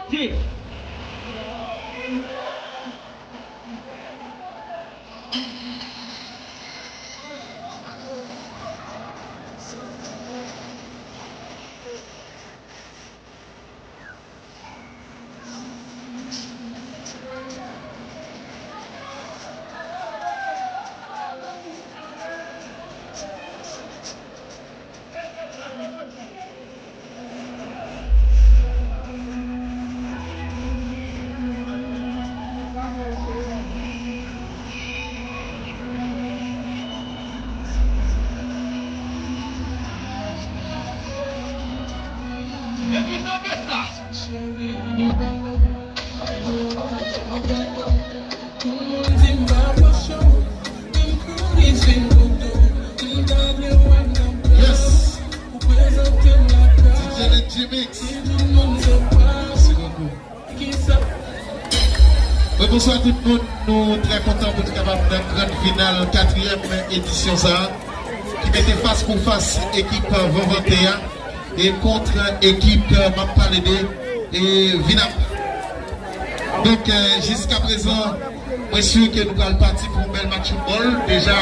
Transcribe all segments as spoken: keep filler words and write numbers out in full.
T. Yes. D J Lenji Mix. Mèsi bokou. Wi, bonswa tout moun. Nou trè kontan pou nou kapab nan gran final katriyèm edisyon sa a, ki mete fas pou fas ekip Van Vante a e kont ekip, m ap pale de, e, Vinap. Donk, e, jiskaprezan, mwen si ke nou pral pati pou yon bèl match foutbòl. Deja,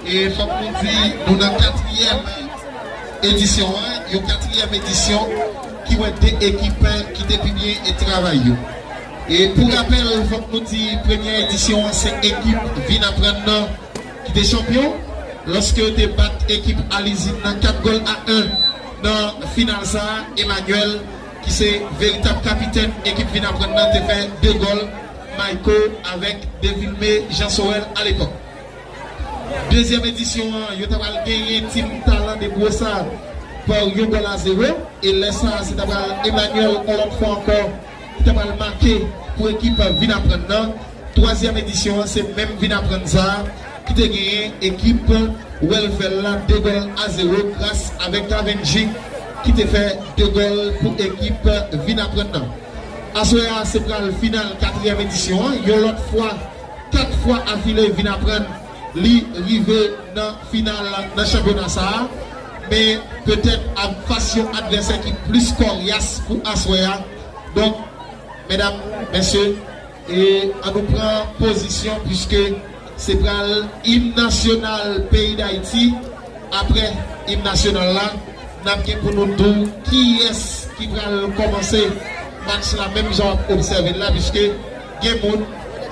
e, fòk nou di, nou nan katriyèm edisyon an, yon katriyèm edisyon ki wè de ekip ki te pi byen e travay yo. E pou rapèl, fòk nou di premyè edisyon an, se ekip Vin Aprann nan ki te chanpyon lòske yo te bat ekip Alizin nan kat gòl a en nan final sa a. Emmanuel, ki se veritab kapitèn ekip Vin Aprann nan, te fè de gòl. Mayko avèk Devilme Jean Sorel alepòk. Dezyèm edisyon an, yo ta pral genyen Team Talan de Brosa pa yon gòl a zewo. E lè sa a, se ta pral Emmanuel, yon lòt fwa ankò, ki ta pral make pou ekip Vin Aprann nan. Twazyèm edisyon an, se menm Vin Aprann sa a ki te genyen ekip Wèlfèl la de gòl a zewo gras avèk Davenji ki te fè de gòl pou ekip Vin Aprann nan. Aswè a, se pral final katriyèm edisyon an. Yon lòt fwa, kat fwa afile Vin Aprann li rive nan final nan chanpyona sa a. Men petèt ak fas yon advèsè ki plis kòryas pou aswè a. Donk, medam, mesye, e ann nou pran pozisyon, piske se pral im nasyonal peyi Dayiti. Apre im nasyonal la, n ap gen pou nou di w kiyès ki pral kòmanse match la, menm jan w ap obsève l la, piske gen moun,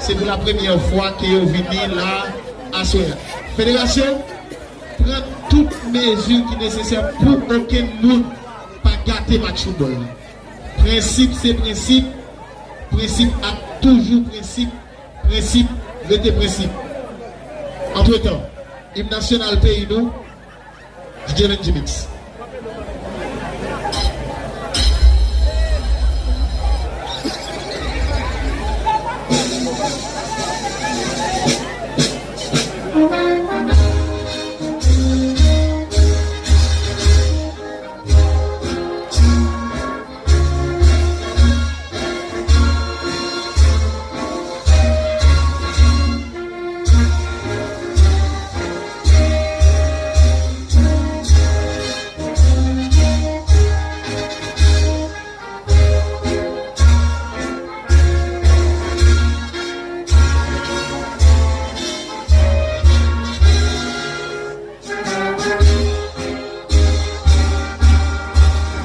se pou la premyè fwa ke yo vini la aswè a. Federasyon, pran tout mezi ki nesesè pou okenn moun pa gate match foutbòl la. Prensip se prensip, prensip ap toujou prensip, prensip rete prensip. Antretan, im nasyonal peyi nou, D J Lenji Mix.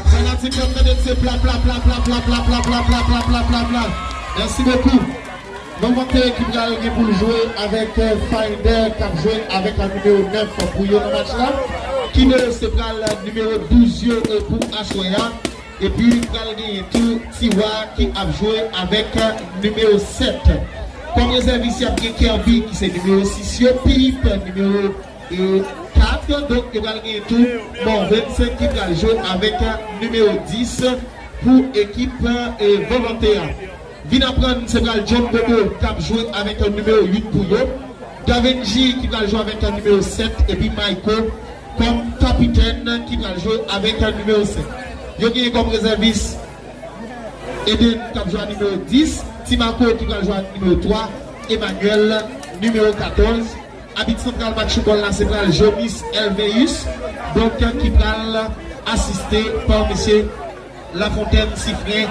Fanatik yo, tande m se pla, pla, pla. Mèsi bokou. Van Vante ki pral gen pou l jwe avèk, eh, Finder k ap jwe avèk, eh, nimewo nèf pou yo nan match la. Kino se pral nimewo douz yo, eh, pou aswè a. Epi pral genyen tou Tiwa ki ap jwe avèk, eh, nimewo sèt. Kòm rezèvis, y ap gen Kerby ki se nimewo sis yo, Pip nimewo e kat. Donk, yo pral genyen tou Morvensen ki pral jwe avèk nimewo dis pou ekip, e, Van Vante a. Vin Aprann se pral John Bobo k ap jwe avèk nimewo uit pou yo. Davenji ki pral jwe avèk nimewo sèt, epi Mayko kòm kapitèn ki pral jwe avèk nimewo senk. Yo genyen kòm rezèvis Eden k ap jwe a nimewo dis, Timako ki pral jwe a nimewo twa, Emmanuel nimewo katòz. Abit santral match foutbòl la se pral Jomis Elveus, donk, ki pral asiste pa mesye Lafontaine Sifren,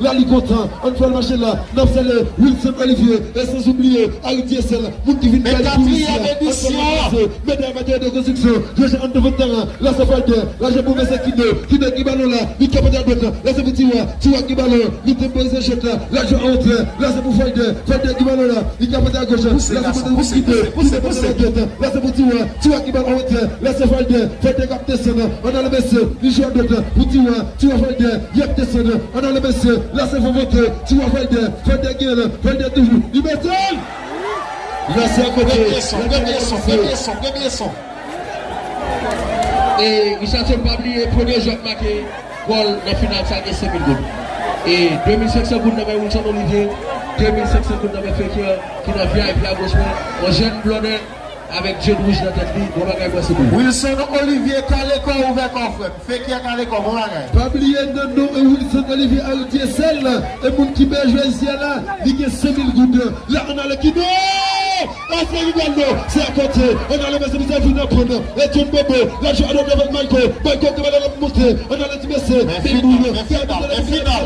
la li kontan. Ann fè l mache la. N ap salye Wilson Olivier. E sans oublier Harry Dieuseul. Moun ki vin bay pou isi a. Ann fè l mache. Medam, materyèl de konstriksyon. Jeje Anto Fontana. Lasa Fighter. Laje pou Mesye Kino. Kino ki balon la. Li kapab adwèt la. Se pou Tiwa, Tiwa ki balon, li tenporize chòt la, la jwe an retrè, la se pou Fayde, Fayde ki balon la, li ka pote a goch, la se pou Kide, Kide pote la dwat, la se pou Tiwa, Tiwa ki balon an retrè, la se Fayde, Fayde k ap desann, ann ale mesye, li jwe a dwat, pou Tiwa, Tiwa Fayde, y ap desann, ann ale mesye, la se Fofante, Tiwa Fayde, Fayde gen l, Fayde toujou, li mete l! Mesye akote, premye son, premye son, premye son, premye son. E Richardson pa bliye premye jwè k make gòl nan final sa gen senk mil goud. E de mil senk san goud nan men Wilson Olivier, de mil senk san goud nan men Fekir ki nan V I P agoch mwen, yon jèn blòdè avèk djed wouj nan tèt li, bon bagay bwè se pou ou. Wilson Olivier, kale kò w, ouvè kò w, frè m. Fekir, kale kò w, bon bagay. Pa bliye nan non e Wilson Olivier Aritier sèl e moun ki byen jwe jodi a la, li gen senk mil goud. La ann ale Kide! Ase Rivaldo, se akote. Ann ale mesye, misye vin nan pran. E John Bobo, la jwe adwat avèk Mayko. Mayko ki balon l ap monte. Ann ale ti mesye. Men boul. Men final, men final.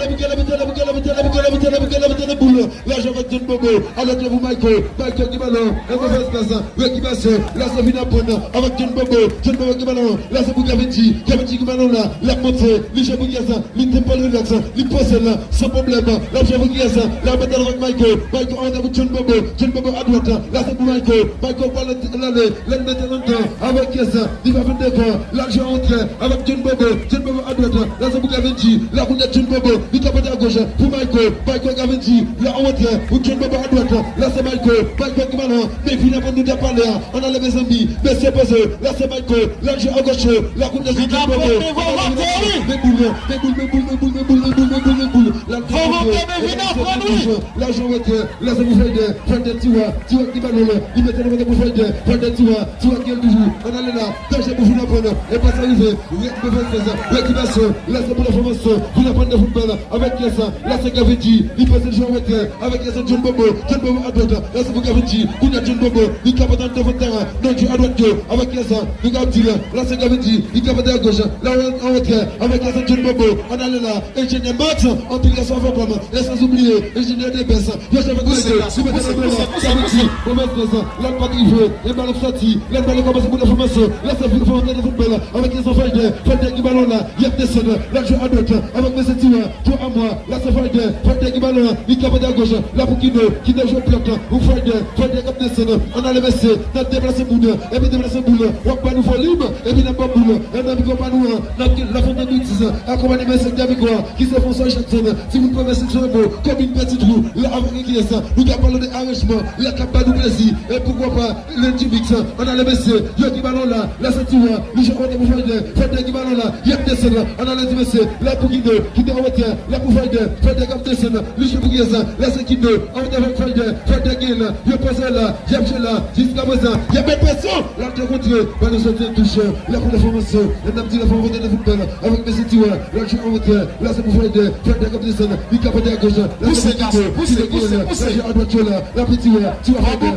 Boul. La jwe avèk John Bobo. Adwat pou Mayko. Mayko ki balon. Envè fas pasa. Rekipasyon. La se vin nan pran. Avèk John Bobo. John Bobo ki balon. La se pou Gavinji. Gavinji ki balon la. L ap monte. Li jwe pou Kyesa. Li te pral rilaks, li poze l, san pwoblèm. L ap jwe pou Kyesa, l ap mete l avèk Mayko. Mayko an rete pou John Bobo, John Bobo adwat, la se pou Mayko. Mayko pral ale, l al mete l anndan avèk Kyesa, li pa fin dekò, l al jwe an retrè avèk John Bobo, John Bobo adwat, la se pou Gavinji. La kounye a John Bobo, li ka pote agoch pou Mayko, Mayko Gavinji, la an retrè pou John Bobo adwat, la se Mayko, Mayko ki balon, men vin aprann nou t ap pale a, ann ale mezanmi, mesye poze, la se Mayko, l al jwe agoch, la kounye a se John Bobo, ann ale mezanmi, men boul, men boul, men boul, men boul, men boul, men boul, men boul, men boul. L al dekontre, e la se pou Mayko, la jwe an retrè, la se pou Fayde, Fayde Tiwa, Tiwa ki balon la, li mete l antre pou Fayde, Fayde Tiwa, Tiwa ki gen l toujou, ann ale la, danje pou vin aprann, e pa sa rive, Red Bull Fest, rekipasyon, la se pou la fòmasyon, vin aprann de foutbòl, avèk Kyesa, la se Gavinji, li poze l jwe an retrè, avèk Kyesa John Bobo, John Bobo adwat, la se pou Gavinji, kounye a John Bobo, li ka pote anndan fon tèren, nan jwe adwat yo, avèk Kyesa, li ka di la, la se Gavinji, li ka pote agoch, la an retrè, avèk Kyesa John Bobo, ann ale la, Enjenyè Max, anpil gason avè pam, e sans oubliye, Enjenyè Debès, yo se fèt mete, li mete nan men la, Gavinji, move pès, lòt pa t rive, e balon sòti, lòt balon kòmanse pou nan fòmasyon, la se fòmasyon de foutbòl, avèk Kyesa Fayde, Fayde ki balon la, y ap desann, l al jwe adwat, avèk mesye Tiwa, Twa a mwa, la se Fayde, Fayde ki balon, li ka pote agoch, la pou Kide, Kide jwe plat, pou Fayde, Fayde k ap desann, ann ale mesye, n ap deplase moun, epi deplase boul, w ap ba nou volim, epi n ap ba boul, e nan mikwo pa nou an, n ap gen Lafontaine Baptiste, akonpanye mesye David Gwa, ki se François Jackson, timoun premye seksyon Ebo, komin Peti Twou, la avèk Kyesa, nou ka pale de aranjman, la k ap ba nou plezi, e poukwa pa, Lundi Mix, ann ale mesye, yo ki balon la, la se Tiwa, li jwe kote pou Fayde, Fayde ki balon la, y ap desann, ann ale ti mesye, la pou Kide, Kide an retrè, la pou Fayde, Fayde k ap desann, li jwe pou Kyesa, la se Kide, an retrè avèk Fayde, Fayde gen la, yo poze la, y ap jwe la, jiska prezan, y ap met presyon, l al dekontre, balon sòti an touch, la pou la fòmasyon, n ap di la fòmasyon de foutbòl, avèk mesye Tiwa, l al jwe an retrè, la se pou Fayde, Fayde k ap desann, li ka pote agoch, la se pou Kide, Kide ki gen la, l al jwe adwat yo la, la pou Tiwa, Tiwa Fayde,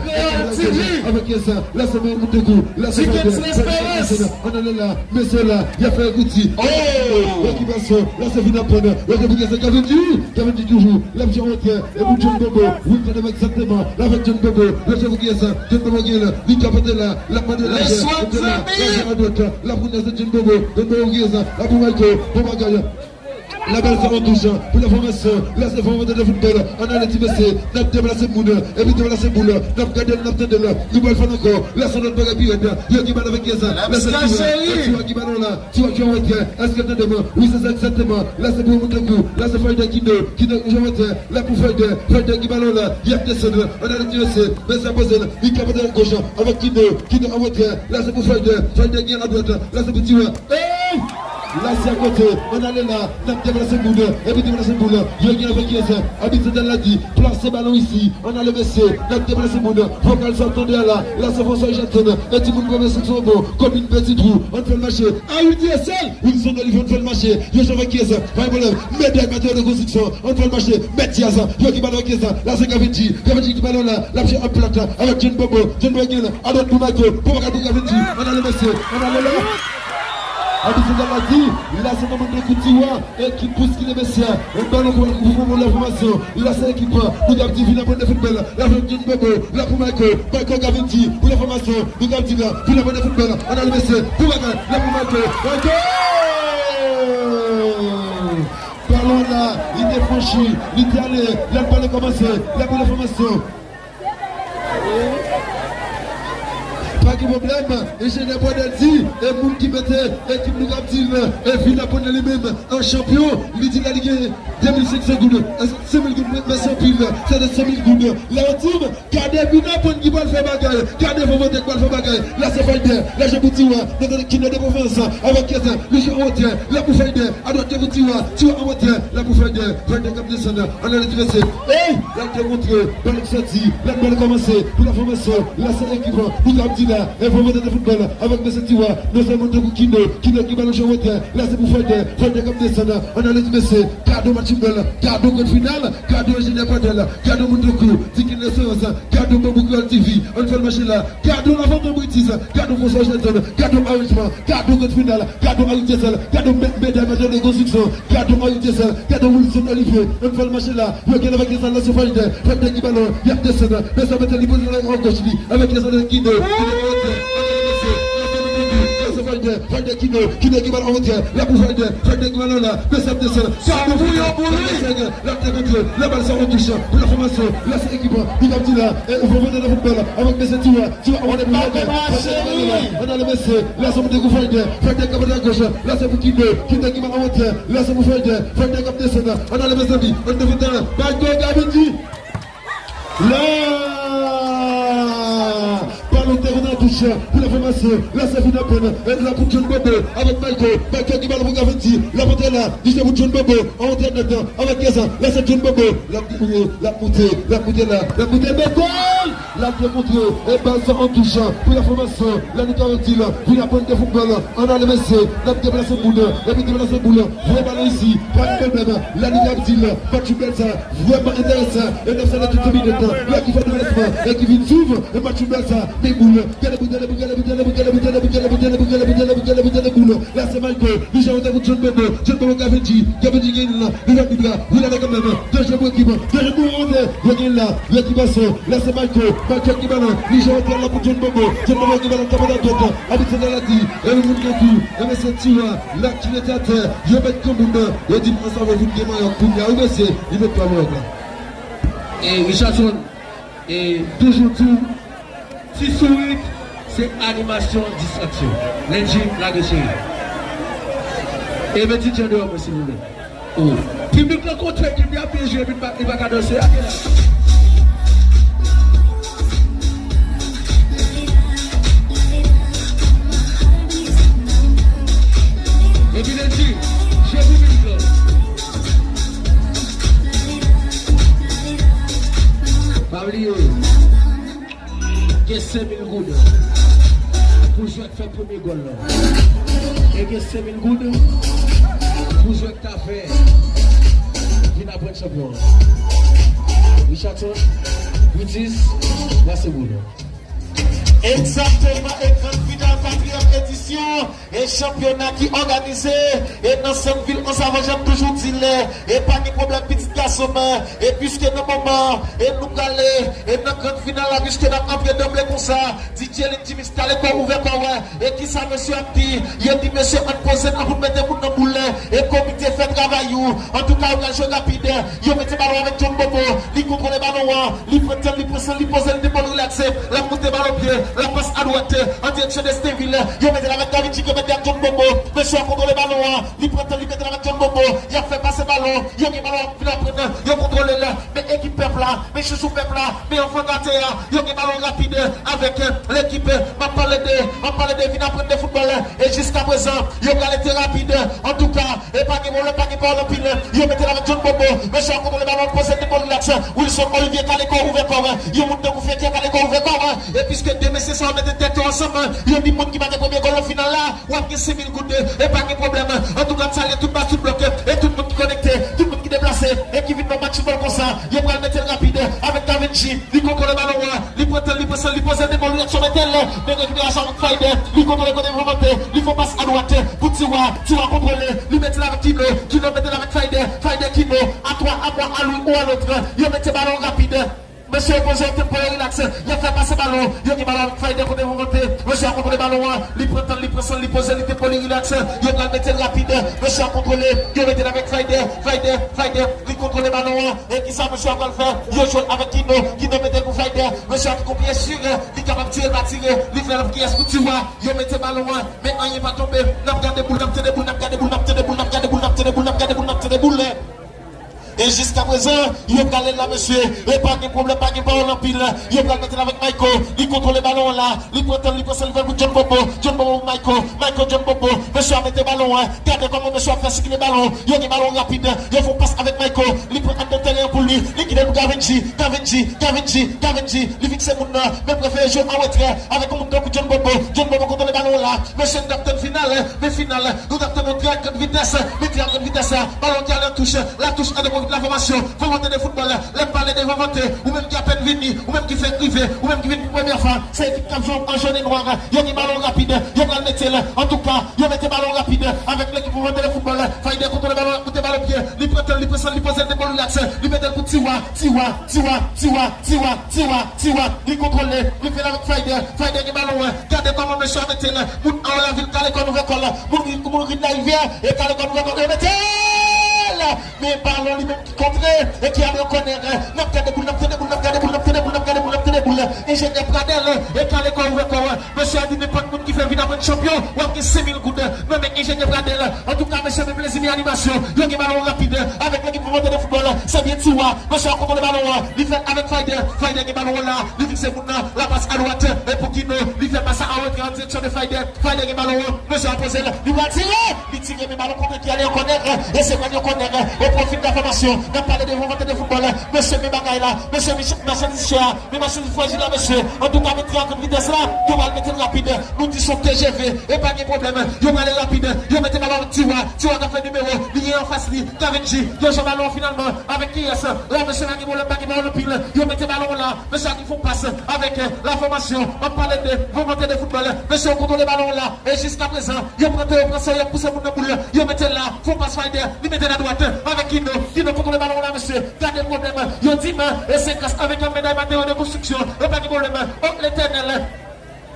avèk Kyesa, la se mwen moun de kou, la se Fayde, Fayde, ann ale la, mesye la, y ap fè rekouti, rekipasyon, la se vin aprann, la se pou Kyesa, Gavinji, Gavinji toujou, l ap jwe an retrè, e pou John Bobo, wi, tande m egzakteman, la avèk John Bobo, la se pou Kyesa, John Bobo gen la, li ka pote la, l ap mande la, la jwe adwat, la pou Nelson John Bobo, John Bobo Kyesa, la pou Mayko, bon bagay. La bal sa an touch, pou la fòmasyon, la se fòmasyon de foutbòl, ann ale ti mesye, n ap deplase moun, epi deplase boul, n ap gade l, n ap tande l, nou pral fè l ankò, la se lòt bagay pi rèd, yo ki bal avèk Kyesa, la se Tiwa, Tiwa ki balon la, Tiwa ki an retrè, èske tande m, wi se sa egzakteman, la se pou moun de kou, la se Fayde Kide, Kide ki an retrè, la pou Fayde, Fayde ki balon la, y ap desann, ann ale ti mesye, mesye poze l, li ka pote agoch, avèk Kide, Kide an retrè, la se pou Fayde, Fayde ki an adwat, la se pou Tiwa, ey! La se akote, ann ale la, n ap deplase moun, epi deplase boul, yo gen avèk Kyesa, abit santral la di, plase balon isi, ann ale mesye, n ap deplase moun, vokal sa w tande a la, la se François Jackson, e timoun premye seksyon Ebo, komin Peti Twou, ann fè l mache, Aritier sèl, Wilson Olivier ann fè l mache, yo jwe avèk Kyesa, pa gen pwoblèm, medal materyo de konstriksyon, ann fè l mache, mèt Diaz, yo ki bal avèk Kyesa, la se Gavinji, Gavinji ki balon la, l ap jwe an plat, avèk John Bobo, John Bobo gen la, adwat pou Mayko, pou Mayko pou Gavinji, ann ale mesye, ann ale la. Abit santral la di, la se moman de kou Tiwa, ekip bouskile mesye, yon balon pou, pou, pou la fòmasyon, la se ekip, nou k ap di vin aprann de foutbòl, la pou John Bobo, la pou Mayko, Mayko Gavinji, pou la fòmasyon, nou k ap di la, vin aprann de foutbòl, ann ale mesye, pou Mayko, la pou Mayko, Mayko! Te franchi, li te ale, lè l pale kòmanse, lè pou lè fòmasyon. Pa gen pwoblèm, enjenyè Pradel di, e moun ki mete ekip nou k ap di l, e vin aprann li menm, an chanpyon, li di la li gen de mil senk san goud, e senk mil goud, mèsi anpil, se de senk mil goud. Lè yo di m, gade vin aprann ki pral fè bagay, gade Vovotè k pral fè bagay, la se Fayde, la je pou Tiwa, nan ki nan de pwofans, avèk kèt, li je an wotè, la pou Fayde, adwat je pou Tiwa, Tiwa an wotè, la pou Fayde, Fayde k ap desann, ann ale travèse. Ey! L ap demontre, bal k soti, l ap bal kòmanse, pou la fòmasyon, la se ekip, nou k ap di la, e Vovotè de foutbòl, avèk mesye Tiwa, nou se moun tankou Kino, Kino ki balon je an wotè, la se pou Fayde, Fayde k ap desann, ann ale travèse, gade match foutbòl, gade gran final, gade enjenyè Pradel, gade moun tankou, Dikin Lesperans, gade Bambou Kreyòl T V, ann fè l mache la, gade Lafontan Britis, gade François Washington, gade Aritman, gade gran final, gade Arik Dyesèl, gade Mèt Mèt Mèt de Konstriksyon, gade Arik Dyesèl, gade Wilson Olivier, ann fè l mache la, yo gen avèk Yesèl la sou Fayde, Fayde ki balon, y ap desann, men sa mete li poze nan goch li, avèk Yesèl ki de, ki de, Fayde ki de, ki de ki balon an wotè, la pou Fayde, Fayde ki balon la, men sa ap desann, sa pou yo pou li. L ap dekontre, la bal sa an touch, pou la fòmasyon, la se ekip, li k ap di la, e Vovotè de foutbòl, avèk mesye Tiwa, Tiwa, ann ale mesye, la se pou Kino, Kino ki balon an wotè, la se pou Fayde, Fayde k ap desann, ann ale mezanmi, ann defann teren, Michael Gavin di, la, balon te konn an touch, pou la fòmasyon, la se vin aprann, e la pou John Bobo, avèk Michael, Michael ki balon pou Gavin di, la pote la, li se pou John Bobo, an wotè nèt, avèk Keza, la se John Bobo, l ap deboule, l ap moute, l ap moute la, l ap moute, men gòl! L ap demontre, e bal sa an touch, pou la fòmasyon, la nou ka di la, vin aprann de foutbòl, ann ale mesye, n ap deplase moun, epi deplase boul, voye balon isi, pa gen pwoblèm, la nou ka di la, match bèl sa, vrèman enteresan, e n ap salye tout fanatik la ki fè deplasman, e ki vin swiv, e match bèl sa, men boul, gade boul, gade boul, gade boul, la se Michael, li je an wotè pou John Bobo, John Bobo Gavenji, Gavenji gen la, li fè bib la, wi la kanmenm, danje pou ekip, danje pou wotè, yo gen la, yo ki bason, la se Michael, Michael ki balon, li je an wotè la pou John Bobo, John Bobo ki balon, kapab la dwat, abit santral la di, e yon moun tankou, e mesye Tiwa, la ki rete atè, yo met granmoun nan, yo di m ansanm avè w vin gen manyak kounye a, wi mesye, li met twa manyak la. E Richardson, e toujou di w, ti sourit, se animasyon distraksyon. Lendji, lage cheri. E mete djan deyò mwen, silvouplè. Oh. Piblik lan kontre, piblik ap byen jwe, epi li pa, li pa ka danse, a gen la. Epi Lendji, jwe pou piblik lan. Pa bliye, gen senk mil goud pou jwè k fè premye gòl lan. E gen senk mil goud pou jwè k ta fè vin aprann chanpyon an. Richardson, Britis, pase boul. Egzakteman, e gran final katriyèm edisyon e chanpyona ki òganize e nan sant vil Anse à Vent, jan m toujou di l, e pa gen pwoblèm pitit gason m, e piske nan moman e nou prale e nan gran final la, piske n ap antre danble konsa, D J Lin Jimis, kale kò w, ouvè kò w, e kisa mesye ap di? Yo di mesye ann poze n, ann pou n mete moun nan boul, e komite fè travay ou. Antouka, yo pral jwe rapid, yo mete balon avèk John Bobo, li kontwole balon an, li pran tan, li pran san, li poze, li depo, li rilakse, l ap monte balon pye, l ap pas adwat, an direksyon Destinville, yo mete l avèk David Chico, mete ak John Bobo, mesye a kontwole balon an, li pran tan, li mete l avèk John Bobo, y ap fè pase balon, yo gen balon, vin aprann, yo kontwole l, men ekip pèp la, men chouchou pèp la, men anfan gate a, yo gen balon rapid, avèk, eh, lekip, eh, m ap pale de, m ap pale de vin aprann de foutbòl, eh, e jiskaprezan, yo pral ete rapid, antouka, e pa gen pwoblèm, pa gen pawòl anpil, yo mete l avèk John Bobo, mesye a kontwole balon, poze l depo, rilaks, Wilson Olivier, kale kò w, ouvè kò w, yon moun tankou Fekè, kale kò w, ouvè kò w, e piske de mesye sa yo mete tèt yo ansanm, yo di moun ki make premye gòl nan final la, w ap gen senk mil goud, e pa gen pwoblèm, antouka, m salye tout baz, tout blòk, e tout moun ki konekte, tout moun ki deplase, e ki vin nan match foutbòl konsa, yo pral mete l rapid, avèk Davinji, li kontwole balon an, li pran tan, li pran san, li poze l depo, li reaksyon mete l, men rekiperasyon avèk Fayde, li kontwole kote pou monte, li fè pas adwat, pou Tiwa, Tiwa kontwole, li mete l avèk Kino, Kino mete l avèk Fayde, Fayde Kino, à toi, à moi, à lui ou à l'autre, yo mete balon rapid, Mesye yo poze yo tempo, yo rilaks. Y ap fè pase balon. Yo gen balon avèk Fayder kote yo monte. Mesye a kontwole balon an. Li pran tan, li pran san, li poze, li tempo, li rilaks. Yo pral mete l rapid. Mesye a kontwole. Yo mete l avèk Fayder. Fayder, Fayder. Li kontwole balon an. E kisa mesye a pral fè? Yo jwe avèk Kino. Kino mete l pou Fayder. Mesye a ki gon pye sire. Li kapab tire, l pa tire. Li fè l ap kiyès pou Tiwa. Yo mete balon an. Men anyen pa tonbe. N ap gade boul, n ap tande boul, n ap gade boul, n ap tande boul, n ap gade boul, n ap tande boul, n ap gade boul, n ap tande boul. E jiskaprezan, yo prale la, mesye. E pa gen pwoblèm, pa gen pawòl anpil. Yo pral mete l avèk Mayco. Li kontwole balon an la. Li pran tan, li pran san, li fè l pou John Bobo. John Bobo pou Mayco. Mayco, John Bobo. Mesye a mete balon an. Gade kòman mesye a fè sikile balon. Yo gen balon rapid. Yo fè yon pas avèk Mayco. Li pran anndan teren an pou li. Li kite l pou Gavenji. Gavenji, Gavenji, Gavenji. Li fikse moun nan. Men prefere jwe an retrè avèk yon moun tankou John Bobo. John Bobo kontwole balon an la. Mesye, n t ap tann final. Men final. Nou t ap tann yon trè a grande vitesse. Men trè a grande vitesse la. Balon ki ale an touch. La touch an de profit la fòmasyon. Volonté de football. Lè m pale de volonté, ou menm ki apèn vini, ou menm ki fèk rive, ou menm ki vin pou premyè fwa, se ekip k ap jwe an jòn e nwa. Yo gen balon rapid. Yo pral mete l. Antouka, yo mete balon rapid avèk lekip Volonté de football. Fayder kontwole balon, koute balon pye. Li pran tan, li pran san, li poze l depo rilaks. Li mete l pou Tiwa, Tiwa, Tiwa, Tiwa, Tiwa, Tiwa, Tiwa. Li kontwole, li fè l avèk Fayder. Fayder gen balon an. Gade kòman mesye a mete l. Moun anwo lavil kale kò n ouvè kò l. Moun, moun rid larivyè e kale kò n ouvè kò l. Yo mete l! Men balon li menm ki kontre e ki ale an kònè. N ap gade boul, n ap tande boul, n ap gade boul, n ap tande boul, n ap gade boul, n ap tande boul. Enjenyè Pradèl e kale kò ouvè kò. Mesye a di nenpòt moun ki fè vin aprann chanpyon, w ap gen senk mil goud nan men Enjenyè Pradèl. Antouka, mesye, men plezi, men animasyon. Yo gen balon rapid avèk lekip Volonté de football. Se byen Tiwa. Mesye a kontwole balon an. Li fè l avèk Fayder. Fayder gen balon an la. Li fikse moun nan. La pas a dwat. E pou Kino. Li fè pas an retrè an direksyon de Fayder. Fayder gen balon an. Mesye a poze l. Li pral tire. Li tire, men balon kontre ki ale an kònè. E se pral yon kònè. Au profit de la formation. N ap pale de Volonté de football. Mesye, men bagay la. Mesye, men machandiz chè a. Men machandiz frajil la, mesye. Antouka, men trè a grande vitesse la. Yo pral mete l rapid. Nou di se yon T G V. E pa gen pwoblèm. Yo prale rapid. Yo mete balon Tiwa. Tiwa k ap fè nimewo. Li gen anfas li Gavenji. Yo jwe balon finalman. Avèk kiyès? La, mesye, pa gen pwoblèm, pa gen pawòl anpil. Yo mete balon la. Mesye a ki fè yon pas avèk, euh, la fòmasyon. M ap pale de Volonté de football. Mesye yo kontwole balon la. E jiskaprezan, yo pran tan, yo pran san, yo pouse moun nan boul. Yo mete l la. Fè yon pas Fayder. Li mete l adwat. Avèk Kino. Kino kontwole balon la, mesye. Gade pwoblèm. Yo di m, e se gras avèk yon meday materyo de konstriksyon. E pa gen pwoblèm. O Letènèl.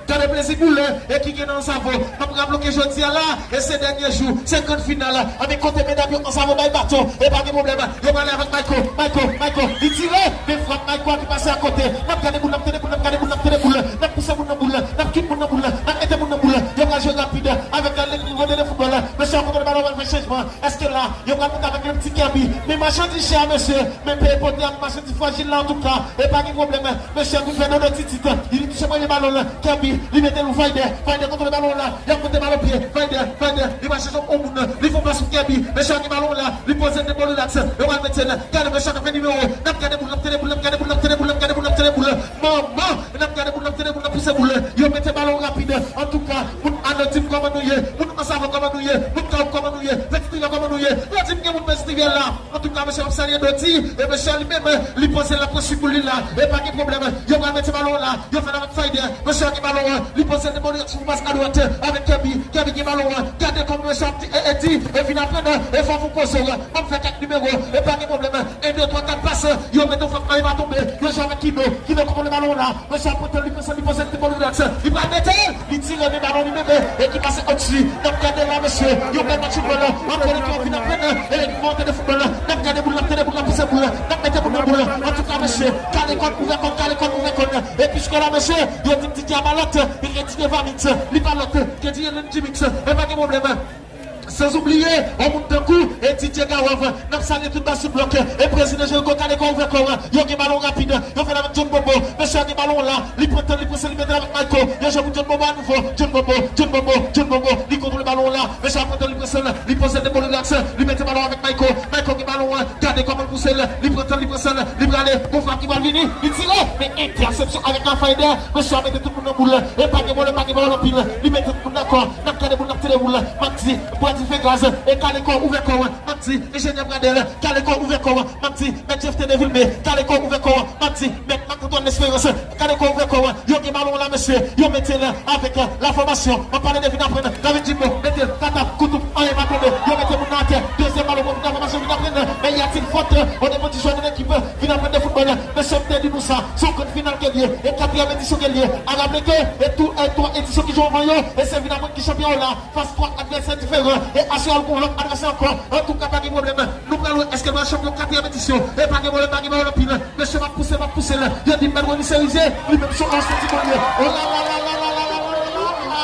Gade plezi boul e ki gen nan Ansavo. M ap raple ke jodi a la, e se dènye jou, se gran final. Anben kote medam yo Ansavo bay baton, e pa gen pwoblèm. Yo prale avèk Mayco, Mayco, Mayco. Li tire, men frap Mayco a ki pase akote. N ap gade boul, n ap tande boul, n ap gade boul, n ap tande boul. N ap pouse moun nan boul, n ap kite moun nan boul, n ap mete moun nan boul. Yo pral jwe rapid avèk lekip Volonté de football. Mesye a kontwole balon, pral fè chanjman. Èske la, yo pral monte avèk yon ti Kirby? Men machandiz chè a, mesye, men peye pote ak machandiz frajil la, antouka, e pa gen pwoblèm. Mesye a vin fè dodo titit. Li vin touche premye balon la. Kirby, li mete l pou Fayder. Fayder kontwole balon la. Li ap monte balon pye. Fayder, Fayder, li pral chèche yon moun. Li fè yon pas pou Kirby. Mesye a gen balon la. Li poze l depo rilaks. Yo pral mete l. Gade mesye a k ap fè nimewo. N ap gade boul, n ap tande boul, n ap gade boul, n ap tande boul, n ap gade boul, n ap tande boul. Manman, n ap gade boul, n ap tande boul, n ap pouse boul. Yo mete balon rapid. Antouka, moun Anò, di m kòman nou ye. Moun Ansavo, kòman nou ye? Moun Kawouk, kòman nou ye? Peti Rivyè, kòman nou ye? Yo di m gen moun Peti Rivyè la. Antouka, mesye, m ap salye Dodi. E mesye a li menm, li poze l, l ap pran sou boul li la. E pa gen pwoblèm. Yo pral mete balon la. Yo fè l avèk Fayder. Mesye a gen balon an. Li poze l depo rilaks, fè yon pas adwat avèk Kirby. Kirby gen balon an. Gade kòman mesye ap di, e, e di, e vin aprann, e fò pou koze w. M ap fè kèk nimewo. E pa gen pwoblèm. En, de, twa, kat pas. Yo mete yon frap, anyen pa tonbe. Yo jwe avèk Kino. Kino kontwole balon la. Mesye a pran tan, li pran san, li poze l depo rilaks. Li pral mete l. Li tire, men balon li menm e ki pase odsi. N ap gade la, mesye. Yon bèl match foutbòl. Ankò yon fwa, vin aprann. E Volonté de football. N ap gade boul, n ap tande boul, n ap pouse boul. N ap mete boul nan boul. Antouka, mesye, kale kò n, ouvè kò n, kale kò n, ouvè kò n. E piske la, mesye, yo di m Didier a pa lòt, e ke Didier Vamix, li pa lòt ke Didier Jimix. E pa gen pwoblèm. San oubliye, yon moun tankou, e Didier Gawov. N ap salye tout bas sou blòk. E prezidan Jericho, kale kò, ouvè kò w. Yo gen balon rapid. Yo fè l avèk John Bobo. Mesye a gen balon la. Li pran tan, li pran san, li mete l avèk Mayco. Yo jwe pou John Bobo anouvo. John Bobo, John Bobo, John Bobo. Li kontwole balon la. Mesye a pran tan, li pran san, li poze l depo rilaks. Li mete balon avèk Mayco. Mayco gen balon an. Gade kòman l pouse l. Li pran tan, li pran san, li prale. Gon frap ki pral vini. Li tire. Men entèsepsyon avèk la Fayder. Mesye a mete tout moun nan boul. E pa gen pwoblèm, pa gen pwoblèm anpil. Li mete tout moun dakò. N ap gade boul, n ap tire boul. M ap di, Brady fè gaz. E kale kò, ouvè kò. M ap di, Enjenyè Pradèl, kale kò, ouvè kò. M ap di, Mèt Jephté Devilmé, kale kò, ouvè kò. M ap di, Mèt Marc Antoine L'Espérance, kale kò, ouvè kò. Yo gen balon la, mesye. Yo mete l avèk, euh, la fòmasyon. M ap pale de vin aprann. David Jimbo, mete l, katap, koutouk, anyen pa tonbe. Yo mete moun nan atè. Dezyèm balon pou vin aprann, vin aprann. Men y a-t-il faute au niveau du joueur de l'équipe? Vin aprann de foutbòl. Mesye, m te di nou sa, se yon grenn final ke l ye, e katriyèm edisyon ke l ye. A raple ke, e tou, e twa edisyon ki jwe anvan yo, e se vin aprann ki chanpyon yo la, fas twa advèsè diferan, e aswè a l gon lòt advèsè ankò. Antouka, pa gen pwoblèm. Nou pral wè èske l pral chanpyon katriyèm edisyon. E pa gen pwoblèm, pa gen pwoblèm anpil. Mesye, m ap pouse, m ap pouse l. Yo di m Bad Rony se rize, li menm se yon ansyen ti bòlye. O la la la la la la la la la la.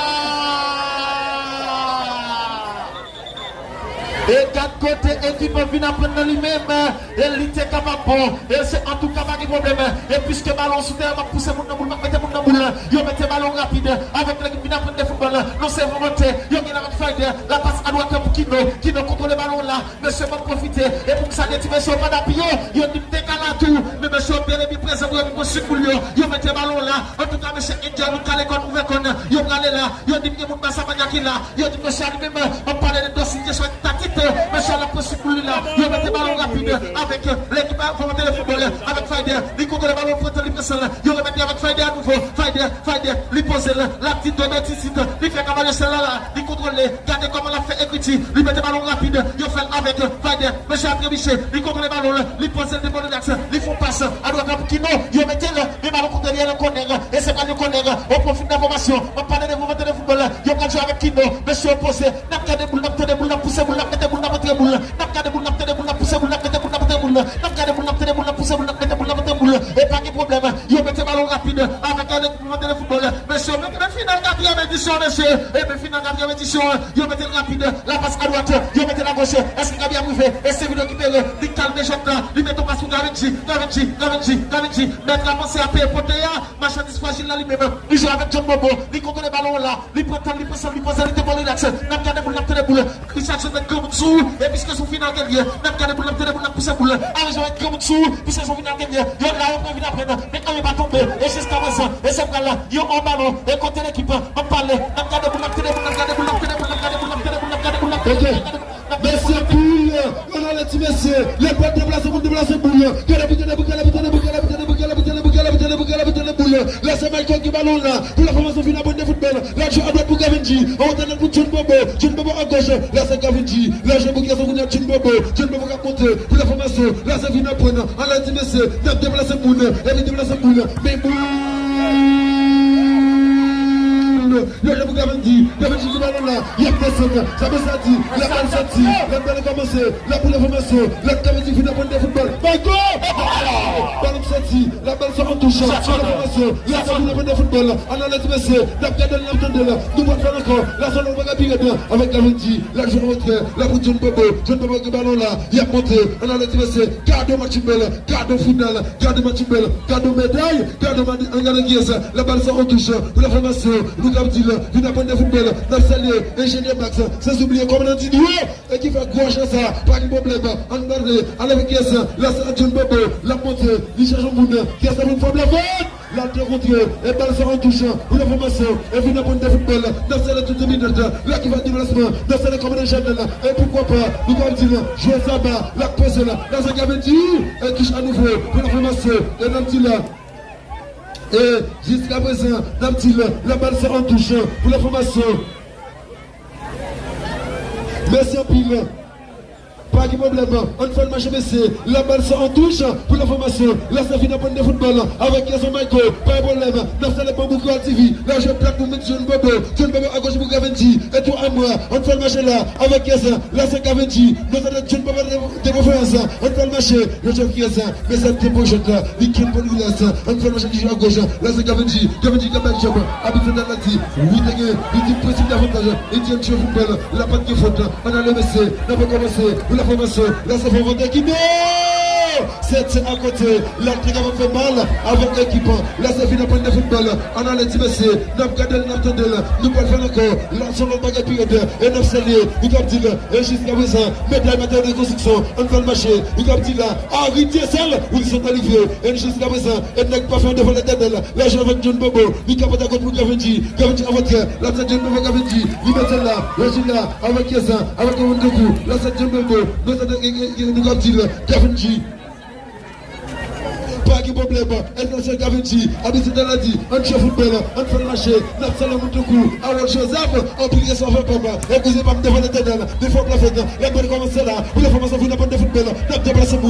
E gad kote ekip an vin aprann nan li menm, e li te kapab bon. E se antouka pa gen pwoblèm. E piske balon sou teren, m ap pouse moun nan boul, m ap mete moun nan boul. Yo mete balon rapid avèk lekip vin aprann de foutbòl. Non se volonte, yo gen avèk Fayder, la pas adwat pou Kino. Kino kontwole balon la. Mesye, m ap pwofite. E pou m salye ti mesye yo pa dapi yo. Yo di m te ka la tou. Men mesye yo bel e byen prezan pou yo vin pran sik boul yo. Yo mete balon la. Antouka, mesye, enjoy, nou kale kòn, ouvè kòn. Yo prale la. Yo di m gen moun Basamanya ki la. Yo di mesye a li menm, m ap pale de Dossi Jeswa Tatit. Mesye a l ap pran sik boul li la. Yo mete balon rapid avèk, euh, lekip a Volonte de Football, euh, avèk Fayder. Li kontwole balon, pran tan, li pran san l. Yo remèt li avèk Fayder anouvo. Fayder, Fayder, li poze l. L ap di dodo titit. Li fè kabalyo sèl la la. Li kontwole. Gade kòman l ap fè ekriti. Li mete balon rapid. Yo fè l avèk, euh, Fayder. Mesye a trebiche. Li kontwole balon l. Li poze l devan rilaks. Li fè yon pas. Adwat la pou Kino. Yo mete l. Men balon kote li nan kònè, e se pa nan kònè, o pwofit nan fòmasyon, m ap pale de Volonte de Football, yo pral jwe avèk Kino, mesye yo poze, n ap gade boul, n ap tande boul, n ap pouse boul, n ap mete boul, n ap antre boul, n ap gade boul, n ap tande boul, n ap pouse boul, n ap mete boul, n ap antre boul, n ap gade boul, n ap tande boul, n ap pouse boul, n ap mete boul, n ap antre boul, e pa gen pwoblèm, yo mete balon rapid, avèk Volonte de Football, mesye, men, men final katriyèm edisyon, mesye, e men final katriyèm edisyon, yo mete l rapid, la pas adwat, yo mete l agoch, èske Gabi ap rive, e se Vino ki pere, li kalme jwèt la, li mete yon pas pou Gavenji, Gavenji, Gavenji, Gavenji, mèt la panse a peye pote a, machandiz frajil la li menm, li jwe avèk John Bobo, li kontwole balon an la, li pran tan, li pran san, li poze, li te bon, rilaks, n ap gade boul, n ap tande boul, Richard Joseph granmoun sou ou, e piske se yon final ke l ye, n ap gade boul, n ap tande boul, n ap pouse boul, ale jwe avèk granmoun sou ou, piske se yon final ke l ye, yo la yo pran vin aprann, men anyen pa tonbe, e jiska prezan, e se pral la, yo an balon, e kote lekip, m ap pale, n ap gade boul, n ap tande boul, n ap gade boul, n ap tande boul, n ap gade boul, n ap gade boul, n ap gade boul, n ap gade boul, n ap gade boul, n ap gade boul, n ap gade boul. Mesye, boul, ann ale ti mesye, lè pral deplase moun, deplase boul, gade boul, gade boul, gade boul, gade boul, gade boul, gade boul, gade boul, gade boul, gade boul, gade boul, gade boul, gade boul, gade boul, lè se Michael ki balon la, pou la fòmasyon vin aprann de foutbòl, la jwe adwat pou Gavenji, an wotè nèt pou John Bobo, John Bobo agoch, la se Gavenji, la jwe pou Gavenji, John Bobo, John Bobo k ap monte, pou la fòmasyon, la se vin aprann, ann ale ti mesye, n ap deplase moun, epi deplase moun, men boul! Yo jwe pou Gavenji, Gavenji ki balon la, y ap desann, sa vle sa di, la bal soti, la bal kòmanse, la pou la fòmasyon, la Gavenji vin aprann de foutbòl. Michael! Balon soti, la bal sot an touch, pou la fòmasyon, la sa pou la fòmasyon foutbòl, ann ale ti mesye, n ap gade l, n ap tande l, nou pral fè l ankò, la se yon bagay pi rèd, avèk Gavenji, la jwe an retrè, la pou John Bobo, John Bobo gen balon la, y ap monte, ann ale ti mesye, gade match bèl, gade final, gade match bèl, gade meday, gade madi, ann gade kiyès, la bal sot an touch, pou la fòmasyon, nou k ap di l, vin aprann de foutbòl, n ap salye, enjenyè Max, san oubliye kòmandan Didier, e ki fè gwo chans sa, pa gen pwoblèm, ann gade, ale avèk kiyès, la se John Bobo, l ap monte, li chèche yon moun, kiyès la vin fòm la fèt, l al te kontre, e bal sot an touch, pou la fòmasyon, e vin aprann de foutbòl, n ap salye tout dominant, la ki fè deplasman, n ap salye kòmandan Chanèl, e poukwa pa, nou k ap di l, jwè Saba, l ap poze l, la se Gavenji, e touch anouvo, pou la fòmasyon, e n ap di l, e jiska prezan, n ap di l, la bal sot an touch, pou la fòmasyon. Mèsi anpil. Pa gen pwoblèm. Ann fè l mache, mesye. La bal sot an touch pou la fòmasyon. La se vin aprann de foutbòl avèk Gerson Michael. Pa gen pwoblèm. N ap salye Bambou Kreyòl T V. La jwe plat pou met John Bobo. John Bobo agoch pou Gavenji. E tou a mwa. Ann fè l mache la avèk Gerson. La se Gavenji. Nou se John Bobo de, de konferans. Ann fè l mache. Yo jwe Gerson. Men sa te bon jwèt la. Li kenbe bòl rilaks. Ann fè l mache ki jwe agoch. La se Gavenji. Gavenji k ap bay djab. Abit santral la di. Wi, te gen. Li di prensip davantaj. Li di ann jwe foutbòl. La pa t gen fòt. Ann ale, mesye. N ap kòmanse. Pou la fòmasyon. La se fè vante ki non! Sèt, sèt akote. La te kapab fè mal avèk ekip. La se vin aprann de foutbòl. Ann ale, ti mesye. N ap gade l, n ap tande l. Nou pral fè l ankò. La se yon lòt bagay pi rèd. E n ap salye. Nou k ap di l. E jiska prezan. Meday Mateo de Konstriksyon. Ann fè l mache. Nou k ap di l la. Ari Dyesèl. Wilson Olivier. E jiska prezan. E nèg pa fè yon devan Letènèl. La jwe avèk John Bobo. Li ka pote a gòch pou Gavenji. Gavenji avè tè. La sa John Bobo Gavenji. Li mete l la. Rejina. Avèk Gerson. Avèk Kevin Doku. La sa John Bobo. Nou sa de, e, e, e, nou k ap di l. Gavenji. Pa gen pwoblèm. Èl Nasyon Gavenji. Abit santral la di. Ann jwe foutbòl. Ann fè l mache. N ap salye moun tankou Harold Joseph. Anpil respè avè papa. E kouzen pa m devan Letènèl. Men fòk la fèt. Lè bòl kòmanse la. Pou la fòmasyon vin aprann de foutbòl. N ap deplase moun.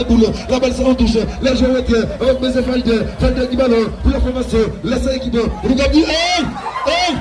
nan boul. La bal se an touch. Lè jwe retè. Avèk mesye Fayde. Fayde ki balon. Pou la fòmasyon. Lè se ekip. Nou kap di, hey! Hey!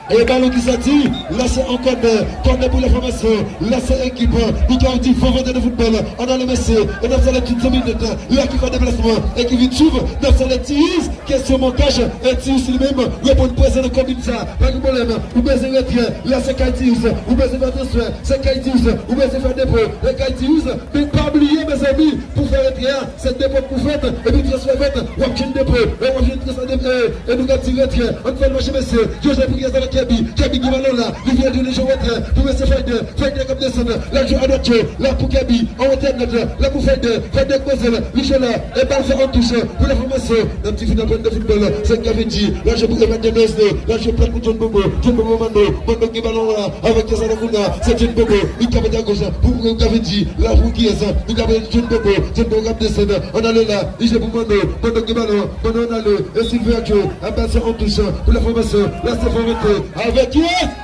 E balon ki soti, lanse an kònè, kònè pou la fòmasyon, lanse ekip, nou ka di fò vante de foutbòl, ann ale mesye, e n ap salye tout se minit, la ki fè deplasman, e ki vin swiv, n ap salye Tius, kesyon monkaj, e Tius li menm, reponn prezan nan komin sa, pa gen pwoblèm, ou bezwen retrè, la se kay Tius, ou bezwen fè transfè, se kay Tius, ou bezwen fè depo, e kay Tius, men pa bliye, mezanmi, pou fè retrè a, se depo pou fèt, epi transfè fèt, w ap jwenn depo, e w ap jwenn transfè de, e, e nou ka di retrè, ann fè l mache mesye, Joseph Guyès avèk Kèbi, Kèbi gen balon la, li vin jwenn li jwe retrè, pou mesye Fayde, Fayde k ap desann, l ap jwe adwat yo, la pou Kèbi, an wotè nèt, la pou Fayde, Fayde k poze l, li jwe la, e bal fè an touch, pou la fòmasyon, nan ti final pwent de foutbòl, se Gavinji, l ap jwe pou Emmanuel Nesno, l ap jwe plat pou John Bobo, John Bobo Mando, Mando gen balon la, avèk Kesa Lakouna, se John Bobo, li ka mete a goch, pou Gavinji, la pou Guyès, li ka mete John Bobo, John Bobo k ap desann, ann ale la, li jwe pou Mando, Mando gen balon, Mando ann ale, e Silvio Acho, ap pase an touch, pou la fòmasyon, la se fò rete, avèk Guyès!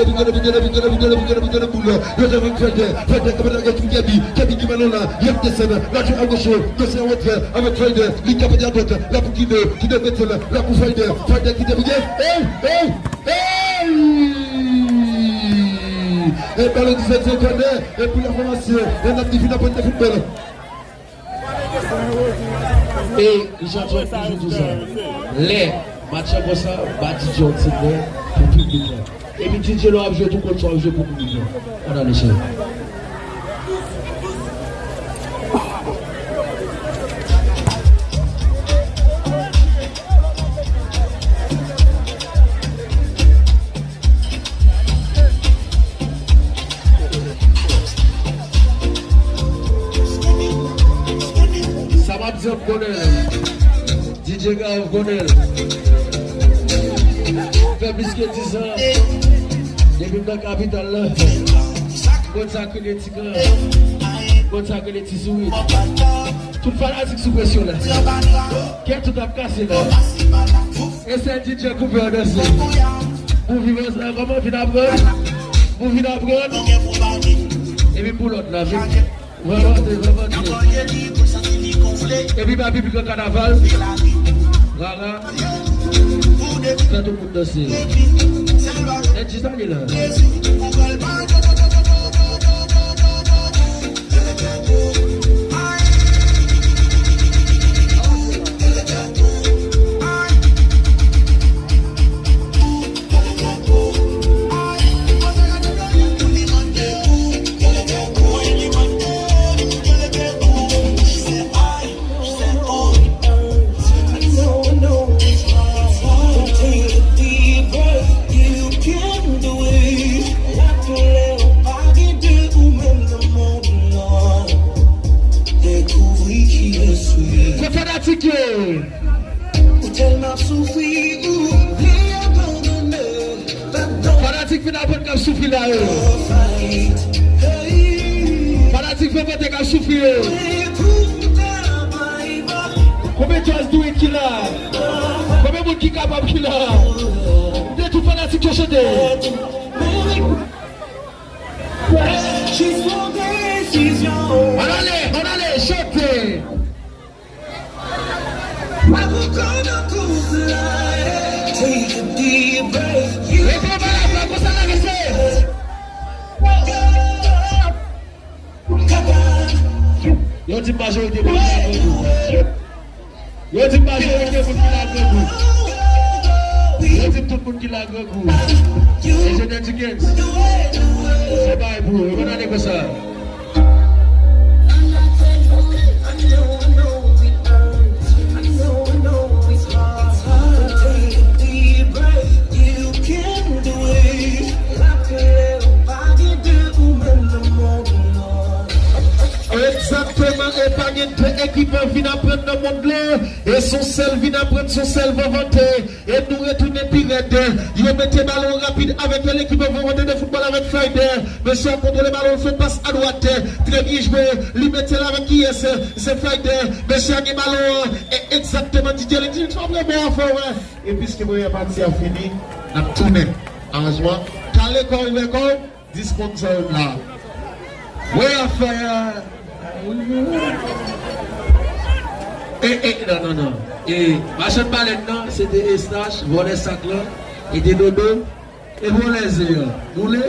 Gade pou gade pou gade pou gade pou gade pou gade pou gade pou lè. Yo te vin Fayda, Fayda kapab lage tou Gaby, Gaby ki balon la, y ap desann, la jwe a goch, yo se an retwè, avèk Fayda, li kapab a dwat, la pou Kido, Kido mete la, la pou Fayda, Fayda ki debouye. Ey, ey, ey! E balon ki soti kònè, e pou la fòmasyon, e n ap di fina pwennde foutbòl. E Richardson toujou di sa. Lè match an konsa, ba D J yon ti prè pou piblik la. Epi D J lè w ap jwe tou, konn sa w ap jwe pou piblik la. Ann ale cheri. Sa m ap di an konnen l. D J Gav konnen l. Fè plis ke diz an depi m nan kapital la. Konn sa k rele ti gran. Konn sa k rele ti sourit. Tout fanatik sou presyon la. Kè tout ap kase la. E sèl D J koupe an danse. Pou viv ansanm, kòman vin aprann? Pou vin aprann? Epi pou lòt la, vin. Vin vante, vin vante. Epi ba piblik an kanaval. Rara. Fè tout moun danse. Nèt jis ale la. Kote fanatik yo? Ou tèlman ap soufri, ou vle abandone. Fanatik vin aprann k ap soufri la yo. Fanatik vin pote k ap soufri yo. Konbyen jazz dwe ki la? Konbyen moun ki kapab ki la? De tout fanatik yo chante. Ann ale, ann ale, chante. Take a deep breath. You Leve anba la, konsa leve se. Yo di majorite moun ki la grangou. Yo di majorite moun ki la grangou. Yo di tout moun ki la grangou. Enjenyè Dickens. Se bagay pou yo. Yo konn ale konsa. Egzakteman, e pa gen de ekip vin aprann nan mond lan, e se yon sèl vin aprann, se yon sèl van vante. E nou retounen pi rèd. Yo mete balon rapid avèk lekip Van Vante de foutbòl avèk Fayda. Mesye a kontwole balon, l fè yon pas adwat. Trè byen jwe. Li mete l avèk kiyès? Se Fayda. Mesye a gen balon an. E egzakteman, D J li di, "Sa vrèman an fè, wè." E piske premyè pati a fini, n ap tounen. Aranjman. Kale kò w, ouvè kò w. Dis moun sa yo la. Wè afè a. E, e, non, non, non. E, machann balèn nan, se te Eustache, vòlè sak lan, e te Dodo, e vòlè zen an. Boule?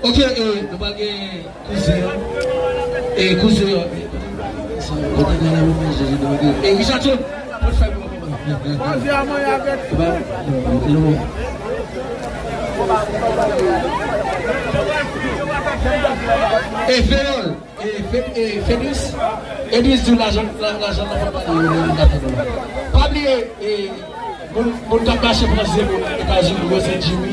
Ok, e, nou pral gen kouzen an. E, kouzen an. E, kote, kote, kote, e, Richardson, pot fè pou mwen. E, Fedus, e, Fedus, Edris di w lajan, la, lajan nan pa pale, yo, yo, yo, pa bliye, e, moun, moun k ap mache pran zero Etazini, yo se Jimmy.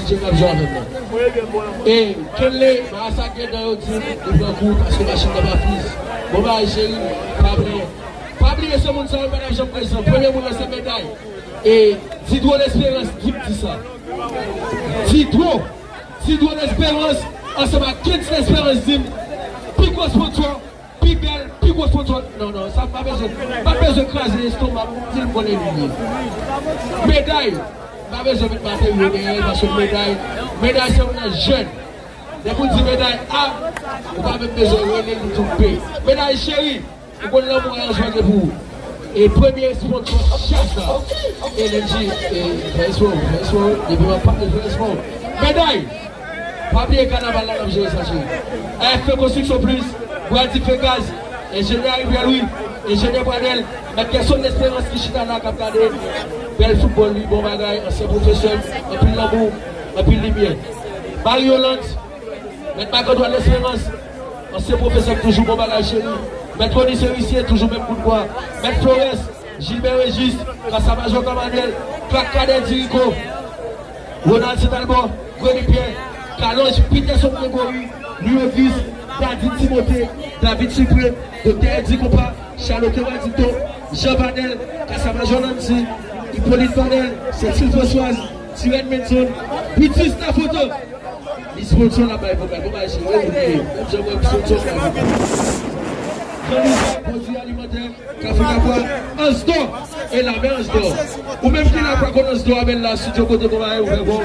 D J k ap jwe avè m nan. E Kenley, Marasa gen dan yo di m li pran kou paske machin nan pa friz. Bon bagay cheri, pa plenyen. Pa bliye se moun sa yo pa t ap janm prezan. Premye moun nan se Meday. E Didro Lesperans ki m di sa. Didro, Didro Lesperans ansanm ak Kens Lesperans di m pi gwo sponsò, pi bèl, pi gwo sponsò. Non, non, sa m pa bezwen, m pa bezwen kraze estoma m pou m di l m konnen li ye. Meday, m pa bezwen met materyo dèyè l paske Meday, Meday se yon nèg jèn. Depi w di Meday A, ou pa menm bezwen rele li tou P. Meday cheri, ou konn lanmou a yon jwè gen pou ou. E premye sponsò chas la. E L N G, e, fè espò, fè espò, depi w ap pale, fè espò. Meday! Pa bliye kanaval la n ap jere sa cheri. F P Konstriksyon Plis, Bwa Dife Gaz, Enjenyè Ariel Louis, Enjenyè Pradel, Mèt Gerson Lesperans ki chita la k ap gade bèl foutbòl li, bon bagay, ansyen pwofesè, anpil lanmou, anpil limyè. Mario Land, Mèt Marc Antoine Lesperans, ansyen pwofesè k toujou bon bagay cheri. Mèt Rony Serisye, toujou menm kout bwa. Mèt Flores, Gilbert Régis, Kasa Majò Kamanèl, Klak Kadè Dirigo, Ronald Saint Albor, Gwenny Pierre, Kalonj Peterson Gregory, Louis Auguste, Dady Timothée, David Suprême, Doktè Eddy Compas, Charlotte Radito, Jean Vanel, Kasa Majò Nancy, Hippolyte Vanel, Cécile Françoise, Tirène Menson, Brutus Lafontaine. Li sponsò la bay vokal, bon bay cheri, wi, wi, wi. Menm jan mwen sponsò bay vokal. Jean-Louis, pwodui alimantè, Kafe Kapwa, Ansdor, e la men Ansdor. Ou menm ki la pa konn Ansdor, a men la, studio kote bon bagay, ou fè bon.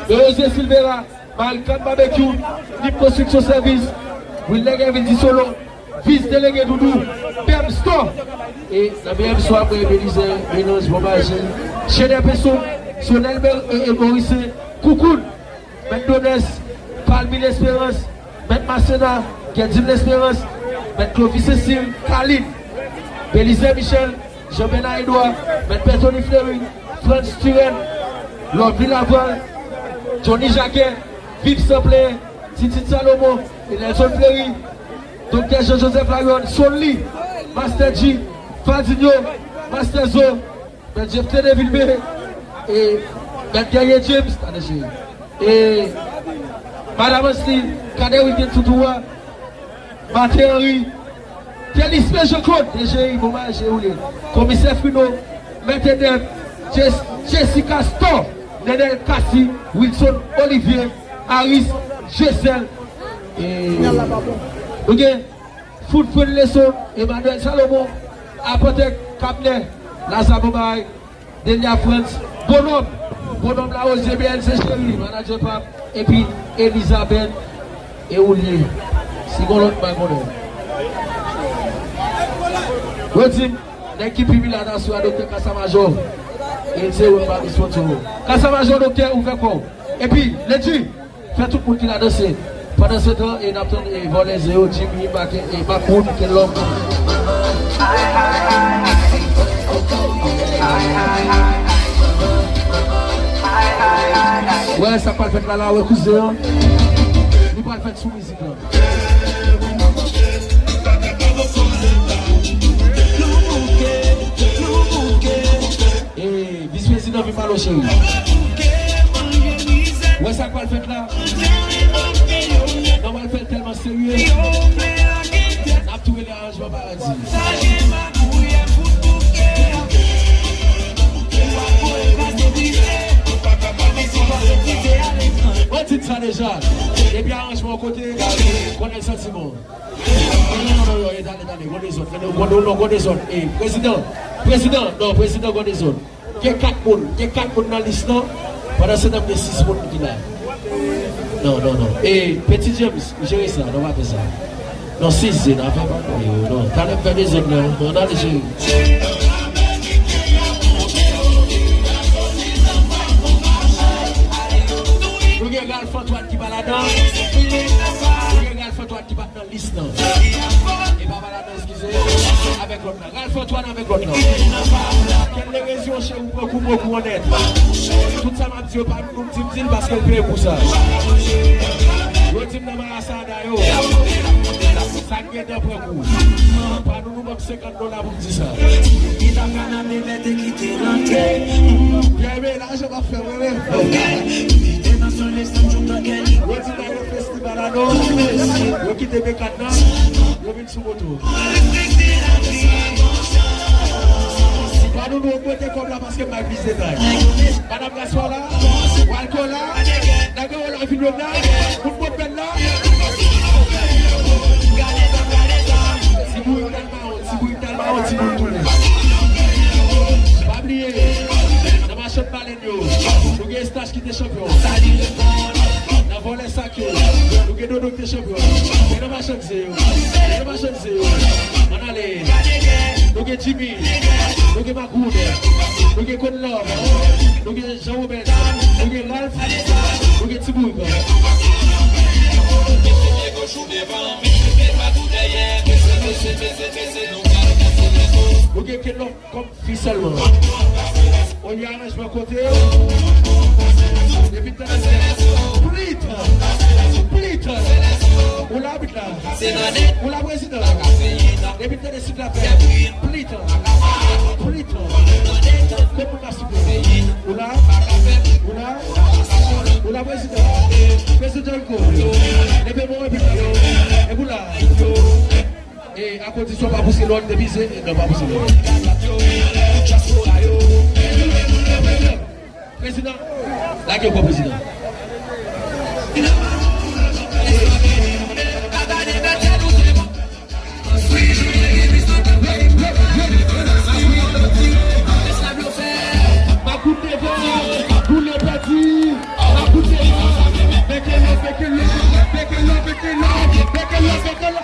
José Silvera, Marican Barbecue, Nip Konstriksyon Sèvis, Wilner Kevin Disolo, Vis Delege Doudou, B M Store, e nan B M Store, apre Belize, Menaj, bon bagay cheri, Chenè Peson, Sonel Mer-, e, e Morise, Koukoun, Mèt Donès, Palmi Lesperans, Mèt Masena, Gerdin Lesperans, Mèt Clovis Cécile, Kalin, Belize Michel, Jean Bernard Edouard, Mèt Bertony Fleury, Frantz Turenne, Lovely Laval, Johnny Jacquet, Viv Sanplen, Titid Salomon, e Nelson Fleury, Doktè Jean Joseph Layon, Sonly, Master G, Fadinho, Master Zo, Mèt Jephté Devilmé, e Mèt Guerrier James, tande cheri. E Madam Ansley, Cadet Wilkin Toutoua, Martin Henry, Delisme Jean Claude, D J I, bon bagay cheri ou ye. Komisè Fino, Mèt Edem, Jess-, Jessica Store, Nenel Cassy, Wilson Olivier, Aris, Jesel, e nou gen Food Friend Leson, Emmanuel Salomon, Apotèk Kabnè, Laza Bonbay, Delia Frantz, Bonòm, Bonòm Lawoze, B N C Cheri, Manager Pap, epi Elizabeth e Oulye. Si gon lòt bay konnen. Yo di m, nèg ki pi milat aswè a, Doktè Kasa Majò. E se yo m pa gen sponsor. Kasa Majò, Doktè, ouvè kò w. Epi, Ledi, fè tout moun ki la danse. Pandan se tan, e n ap tann, e vòlè ze yo, Jimmy, Back-, e Backwood, Kenlòm. Wè, sa k pral fèt la, la, wè, kouzen an. Li pral fèt sou mizik la. E vis prezidan vin pale w cheri. Wè sa k pral fèt la? Nan w al fè l tèlman serye. N ap tou rele aranjman paradi. Yon kote, konnen santiman. Non, non, non, non, e tande, tande, gon dezòd, tande, gon, non, gon dezòd. E, prezidan, prezidan, non, prezidan, gon dezòd. Gen kat moun, gen kat moun nan lis lan. Pandan se tan, gen sis moun ki la. Non, non, non. E, Petit James, jere sa, non, pa fè sa. Non, sis, se nan fè pa kò yo, non. Talè m fè dezòd la, non, ale, jere. Nou gen Ralph Antoine ki pa ladan. Nou gen Ralph Antoine ki pa nan lis lan. E pa pa ladan, eskize. Avèk lòt la. Ralph Antoine avèk lòt la. Kèl le rezyon cheri ou pran kou, pran kou onèt. Tout sa m ap di yo pa nou, nou di m di l paske l peye pou sa. Yo di m nan marasa a da yo. Sa k gen dan pran kou. Pa nou, nou ban m senkant dola pou m di sa. Byen, men lajan m ap fè mwen menm. Yo di nan yon festival a non. Yo kite Bekat nan. Yo vin sou moto. Pa nou, nou ogmante kòb la paske m bay plis detay. Madanm Gaspar la, Walco la, nèg yo la, Vilomna, tout moun bèl la. Ti bourik Dalmawon, ti bourik Dalmawon, ti moun tounen. Pa bliye, nan machann balen yo, nou gen Estache ki te chanpyon. Nan vòlè sak yo, nou gen Dodo ki te chanpyon. Men nan machann se yo. Men nan machann se yo. Ann ale. Nou gen Jimmy. Nou gen Makout. Nou gen Code Love. Nou gen Jean Robert. Nou gen Ralph. Nou gen Ti Bourik. Nou gen Code Love. Kòm fi sèlman. Olye aranjman kote. Depi tande se plit, plit. Ou la, pit la. Ou la, prezidan. Depi tande sit la fè plit, plit. Kot moun ka siffle? Ou la? Ou la? Ou la, prezidan? Prezidan Rico. Leve men w epi pit la. Epi w la. E, akondisyon pa pouse lòt, depi se, non, pa pouse lòt. Prezidan, lage kò prezidan. Makout devan, boule pèdi, makout devan, beke lò, beke lò, beke lò, beke lò, beke lò, beke lò.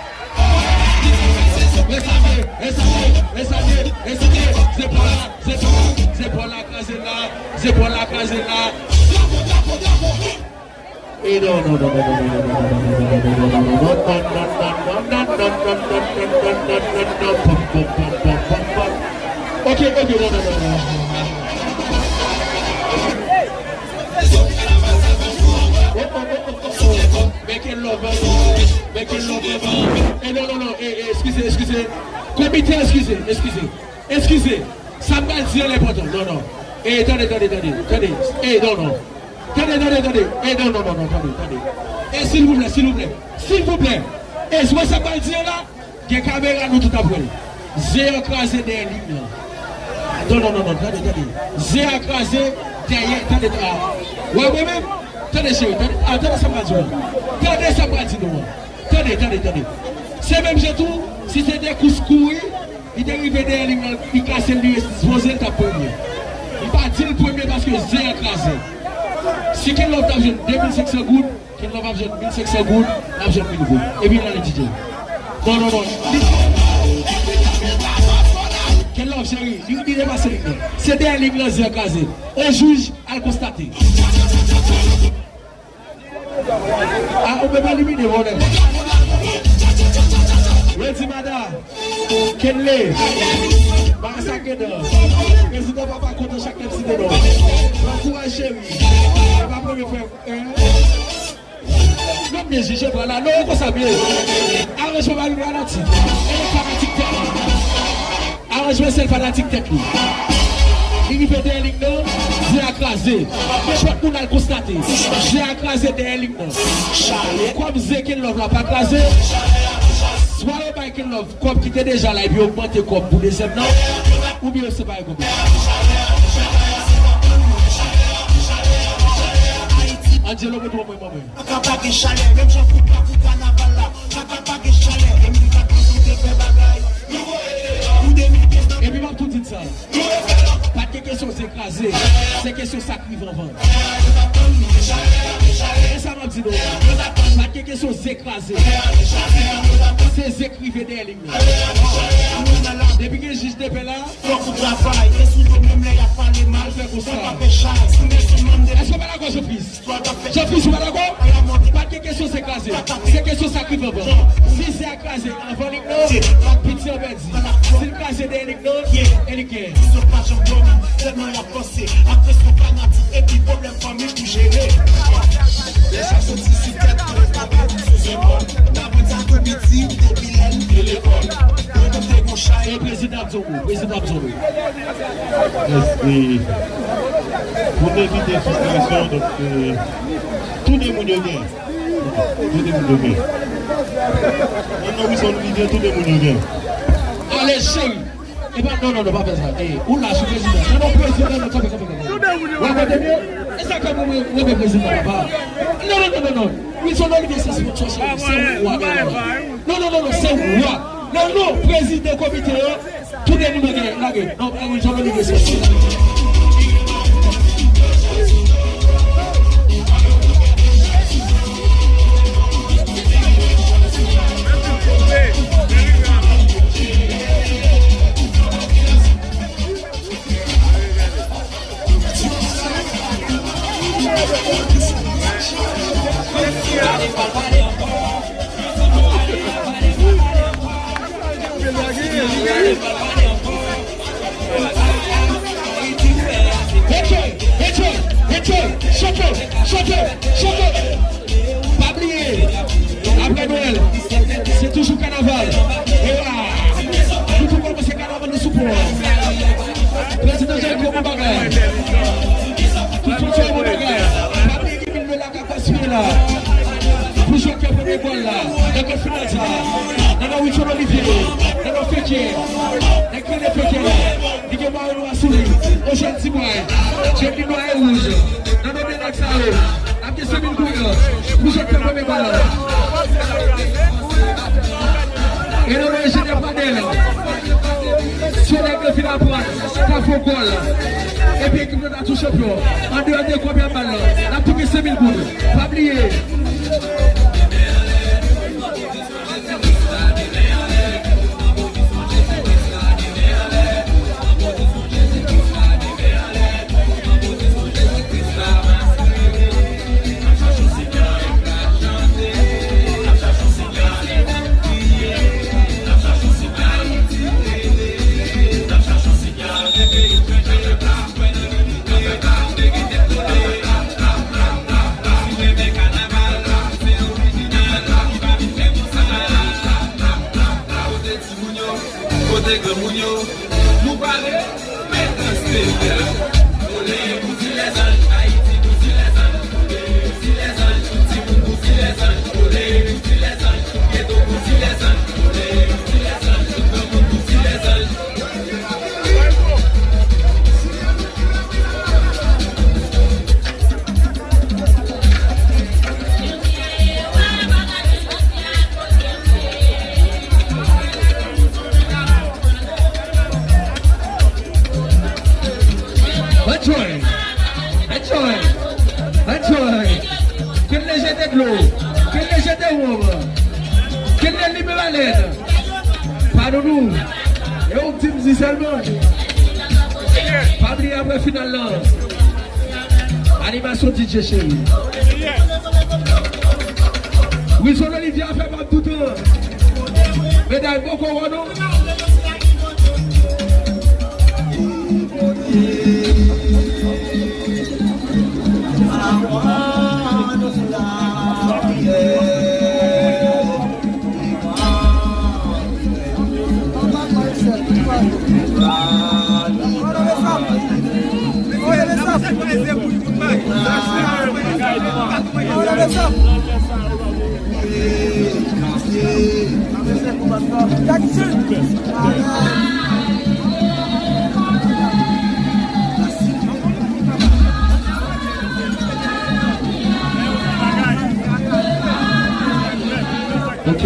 Esale, esale, esale, esale. Zepòl la, zepòl, zepòl la kraze la, zepòl la kraze la. E non, non, non. Ok, ok, non, non, non, non. Make it love, make it love. E non, non, non, e, e, eskize, eskize. Komite, eskize, eskize. Eskize. Sa m pral di an enpòtan. Non, non. E, tande, tande, tande, tande. E, non, non. Tande, tande, tande. E, non, non, non, non, tande, tande. E, silvouplè, silvouplè. Silvouplè. E, si w wè sa m pral di an la, gen kamera, nou tout ap wè l. Ze an kraze dèyè ling nan. Non, non, non, non, tande, tande. Ze an kraze dèyè, tande, a. Wè mwen menm? Tande, cheri, tande, a, tande sa m pral di w la. Tande sa m pral di nou an. Tande, tande, tande. Se menm jan tou, si se de kous kouri, li te rive dèyè ling nan, li kase l, li espoze l t ap premye. M pa di l premye paske ze an kraze. Si Kenlove t ap jwenn de mil senk san goud, Kenlove ap jwenn mil senk san goud, l ap jwenn mil goud. Epi l ale D J. Non, non, non. Li, Kenlove, cheri, li, li depase ling nan. Se dèyè ling nan ze an kraze. O jij, al konstate. A, ou menm elimine, vòlè. Redi Mada, Kenle, Marasa Kedan, prezidan Papa Kontan, chak lè m site non. Pran kouraj, cheri. Se pa premye fwa, hein? Non, byen jije, vwala. Non, konsa m ye. Aranjman pa vin ralanti. E fanatik tèt li. Aranjman sèl fanatik tèt li. Li rive dèyè ling nan, ze a kraze. Nenpòt moun al konstate. Ze a kraze dèyè ling nan. Kòm ze Kenlove la pa kraze, swa yo bay Kenlove kòb ki te deja la epi yo ogmante kòb pou dezyèm nan, oubyen yo separe kòb la. Angelo, mete yon men ban mwen. Kaka pa gen chalè, menm jan koupa pou kanaval la. Kaka pa gen chalè, menm li pa konn pou te fè bagay. Nou voye devan. Pou de mil kenz nan. Epi m ap tou di sa. Pa t gen kesyon ze kraze. Se kesyon sa k rive anvan. E sa m ap di nou. Pa t gen kesyon ze kraze. Se ze k rive dèyè liy nan. Depi gen jij depè la, fòk ou travay. E sou do menm lè y ap pale mal, fè konsa. Fòk pa fè chay. Si w mèt sou manm de. Èske w pa dakò, Jean-Fils? Jean-Fils, ou pa dakò? Pa t gen kesyon ze kraze. Se kesyon sa k rive anvan. Si ze a kraze anvan liy nan, piti an pèdi. Si l kraze dèyè liy nan, e li gen. Sou paj an bòm, tèlman y ap panse. Ak presyon fanatik, epi pwoblèm fanmi pou jere. Deja soti sou tèt, nou pa pèdi sou zepòl. N ap sa tou piti, depi lè n te lekòl. Mwen menm te gon chay. E prezidan ap di yon mo, prezidan ap di yon mo. Mèsi. Pou n evite fristrasyon, donk, euh, tou de moun yo gen. Tou de moun yo gen. Nan, nan, wi, son lidè, tou de moun yo gen. Ale, cheri. E pa, non, non, non, pa fè sa. E, ou la, sou prezidan. Non, non, prezidan, non, kanpe, kanpe, kanpe. W ap tande? E sa k ap mwen, mwen, mwen, prezidan, papa. Non, non, non, non, non. Wilson Olivier, se sponsor, cheri. Se ou a gen la. Non, non, non, non, se ou a. Non, non, prezidan komite an. Tou de moun lage, lage. Non, Wilson Olivier, se Enjoy, enjoy, enjoy, chante, chante, chante. Pa bliye, apre Nwèl, se toujou kanaval. E la, nou tou kòmanse kanaval nou sou pon an. Prezidan Jericho, bon bagay. Tout sponsor, bon bagay. Pa bliye gen mil dola k ap gaspiye la. Pou jwè k fè premye gòl la. Nan gran final sa. Nan non Wilson Olivier. Nan non Fedje. Nèg ki rele Fedje la. Li gen mayo nwa sou li. Yon jèn ti bway. Jèn li nwa e wouj. Nan non de nèg sa yo. Ap gen senk mil goud pou jwè k fè premye gòl la. E nan non enjenyè Pradèl. Se nèg yo fin aprann ka fè gòl. Epi ekip yo ta tou chanpyon. Andeyò de kòb y ap ba l lan, l ap touke senk mil goud. Pa bliye. Kote granmoun yo, nou pare, men danse. Enjoy! Enjoy! Enjoy! Kenle jete dlo! Kenle jete wonm! Kenle limen balèn! Pa nou nou! E ou k di m di sèlman! Pa bliye apre final lan! Animasyon D J cheri. Wilson Olivier a fè bab toutan. Meday poko wò non.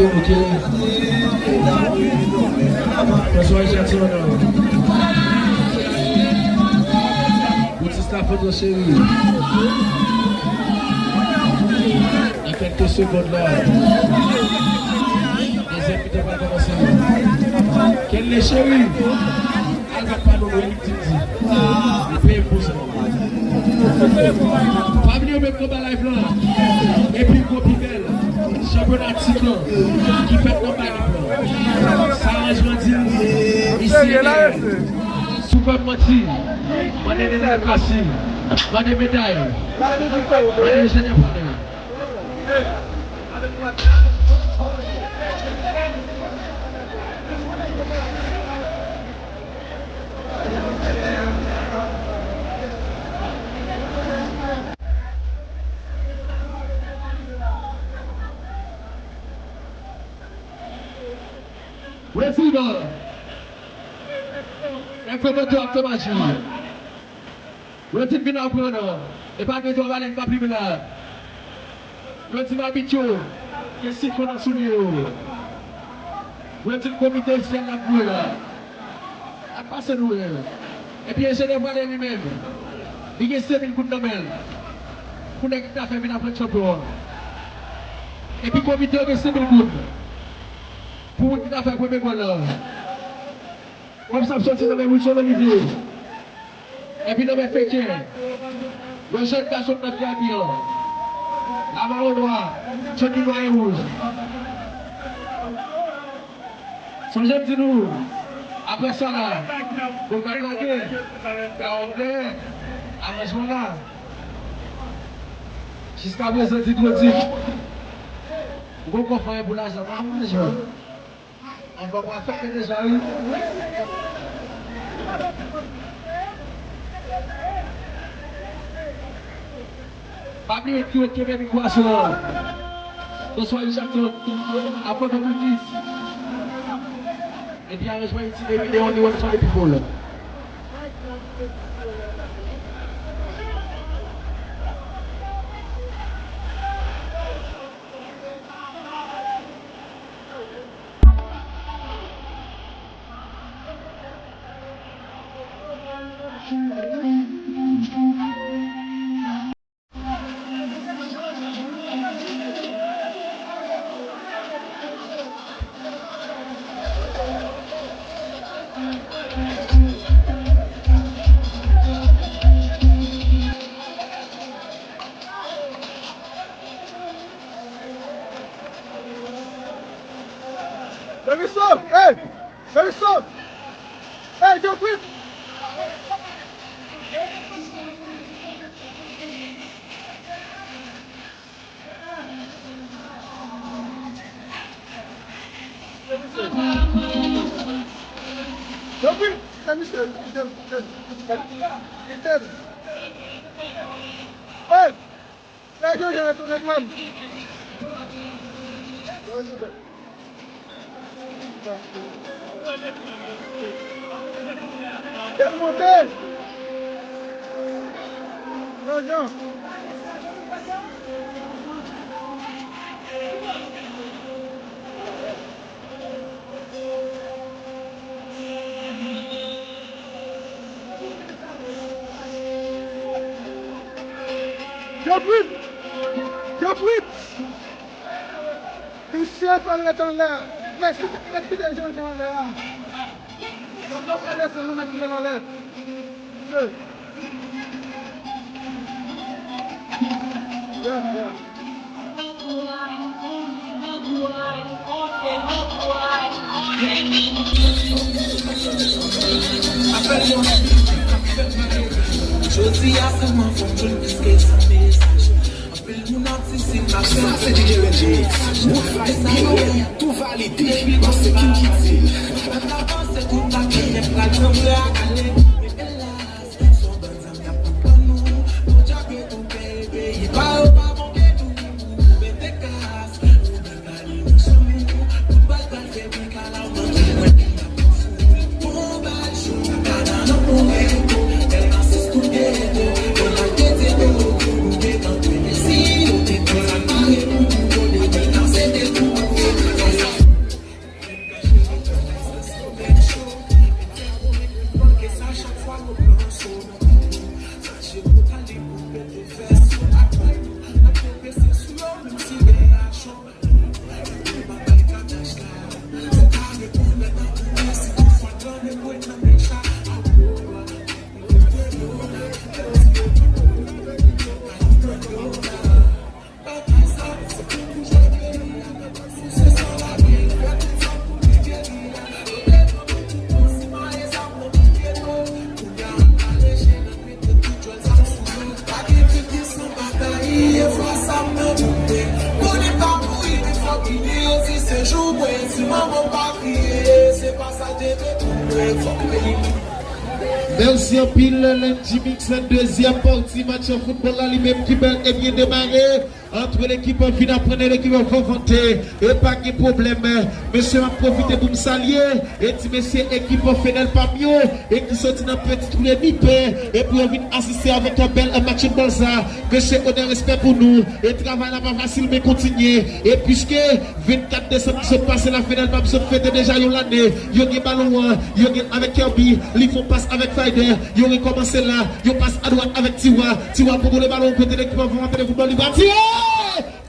Ok. Bonswa, Richardson. Boutis la foto cheri. Nan kèlke segond la. Dezyèm mitan pral kòmanse. Kenley cheri. Al bat pa nou, wi, li di, li di. Li peye m pou sa. Pa bliye menm konba live lan. Epi gwo pi bèl. Chanpyona tit lan. Ki fèt nan Balip lan. Sa aranjman di l. Isi e dèyè. Si w kwè m manti. Mande Nenel Cassy. Mande meday. Mande enjenyè Panè. Prezidan, enfòmatè ap fè maji. Yo di m vin aprann, e pa gen dwa pale m pa plimen la. Yo di m abit yo gen sifon nan soulye yo. Yo di m komite ofisyèl n ap jwe la. Ap pase nou wè. Epi enjenyè Pwale li menm, li gen senk mil goud nan men l. Pou nèg ki ta fè vin aprann chanpyon an. Epi komite yo gen senk mil goud. Pou moun ki ta fè premye gòl la. Kòb sa ap soti nan men Wilson Olivier. Epi nan men Feken. Yon jèn gason nan Gabi an. Lamawon nwa, Johnny nwa e wouj. Sonje m di nou, apre sa la, bon, gad lage, gawon plen, aranjman la. Jiskaprezan, di Dwodip, m poko fè anyen pou lajan, m pa konn jwe. Anvan mwen fè deja wi. Pa bliye ki yo kenbe mikwasyon an. Bonswa Richardson. Apre Dominis. Epi aranjman iti de videyo ni wè son epi pou la. Davidson, hey! Davidson! Hey, Jean-Philippe! Jean-Philippe! Hey, misye, misye, misye, misye. Hey! Lè Jojo retounen, man. Kel monte. Jojo. Jopwit! Jopwit! Misye fè l ret anlè. Mèsi, mèsi de jan anlè a. Yo fè desann nou met l anlè. Jodi a sèlman fò m jwenn plis ke san mesaj. Anpil moun ap di si m pa fè. Sa se D J Randy. Wood Fly, P L, tou valide. Pase King Kitty. Pèp la panse tout bagay nèt pral sanble ak ale. Men elas, se yon bann zam y ap pran ban nou. Podyab yo tou peye, peyi pa yo pa bon ke nou. Mete kas, nou pral ale nan chanm nou. Tout bal pral fè bri kalaw nan men mwen. Mèsi anpil, Lenji Mix, dezyèm pati match foutbòl la, li menm ki bèl e byen demare ant lekip Vin Aprann e lekip Vovante. E pa gen pwoblèm, mesye, m ap pwofite pou m salye e di mesye ekip Fenèl pa m yo, e ki soti nan Petit Trou de Nip, e pou yo vin asiste avèk bèl match foutbòl sa. Mesye, onè, respè pou nou. E travay la pa fasil, men kontinye. E piske vennkat desanm ki sot pase la, Fenèl pa m sot fete deja yon lane. Yo gen balon an, yo gen avèk Kerby, li fè yon pas avèk Fayder, yo rekòmanse la, yon pas adwat avèk Tiwa, Tiwa kontwole balon kote lekip an fè yon antre de foutbòl, li va tire!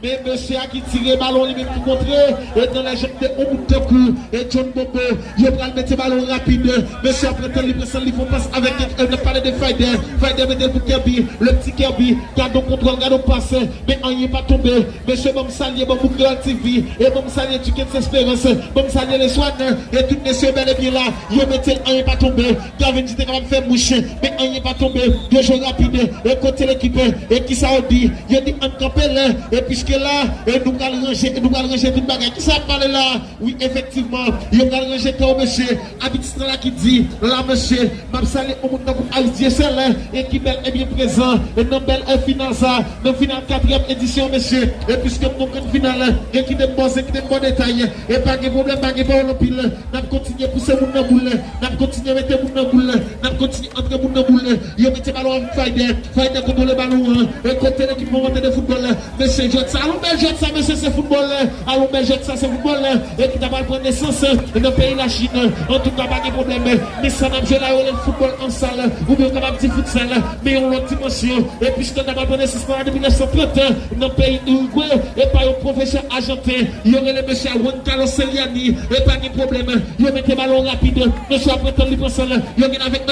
Men mesye a ki tire balon li menm ki kontre, e nan lèjanm de yon moun tankou, e John Bombo, yo pral mete balon rapid, mesye a pran tan li pran san li fè yon pas avèk, e n ap pale de Fayder, Fayder mete l pou Kerby, le pti Kerby, gade yon kontwòl, gade yon pas, men anyen pa tonbe. Mesye, ban m salye Bambou Kreyòl T V, e ban m salye Dickens Espérance, ban m salye Leswan, e tout mesye bèl e byen la, yo mete l, anyen pa tonbe. Gavenji te kapab fè mouch, men anyen pa tonbe. Yo jwe rapid, e kote lekip, e kisa yo di? Yo di ann kanpe l, e piske la, e nou pral ranje, e nou pral ranje tout bagay. Kisa ap pale la? Wi, efektivman, yo pral ranje kò yo, mesye. Abit Stan la ki di, la, mesye, m ap salye yon moun tankou Ice Dieuseul, e ki bèl e byen prezan, e nan bèl, e final sa, nan final katriyèm edisyon, mesye. E piske m nan grenn final, e kite m ba w, kite m ba w detay, e pa gen pwoblèm, pa gen pawòl anpil, n ap kontinye pouse moun nan boul, n ap kontinye mete moun nan boul, n ap kontinye antre moun nan boul. Yo mete balon avèk Fayder, Fayder kontwole balon an, e kote lekip Vovante de foutbòl, mesye, jwèt sa, alon bèl jwèt sa, mesye, se foutbòl, alon bèl jwèt sa, se foutbòl, e ki ta pral pran nesans nan peyi Lachin. Antouka, pa gen pwoblèm, men sa n ap jwe la, yo rele l foutbòl an sal, oubyen yo kapab di futsal, men yon lòt dimansyon, e piske n ta pral pran nesans la depi nèf san trant nan peyi Irigwe, e pa yon pwofesè ajanten, yo rele mesye Juan Carlos Celiani, e pa gen pwoblèm, yo mete balon rapid, mesye a pran tan li pran san l, yo gen avèk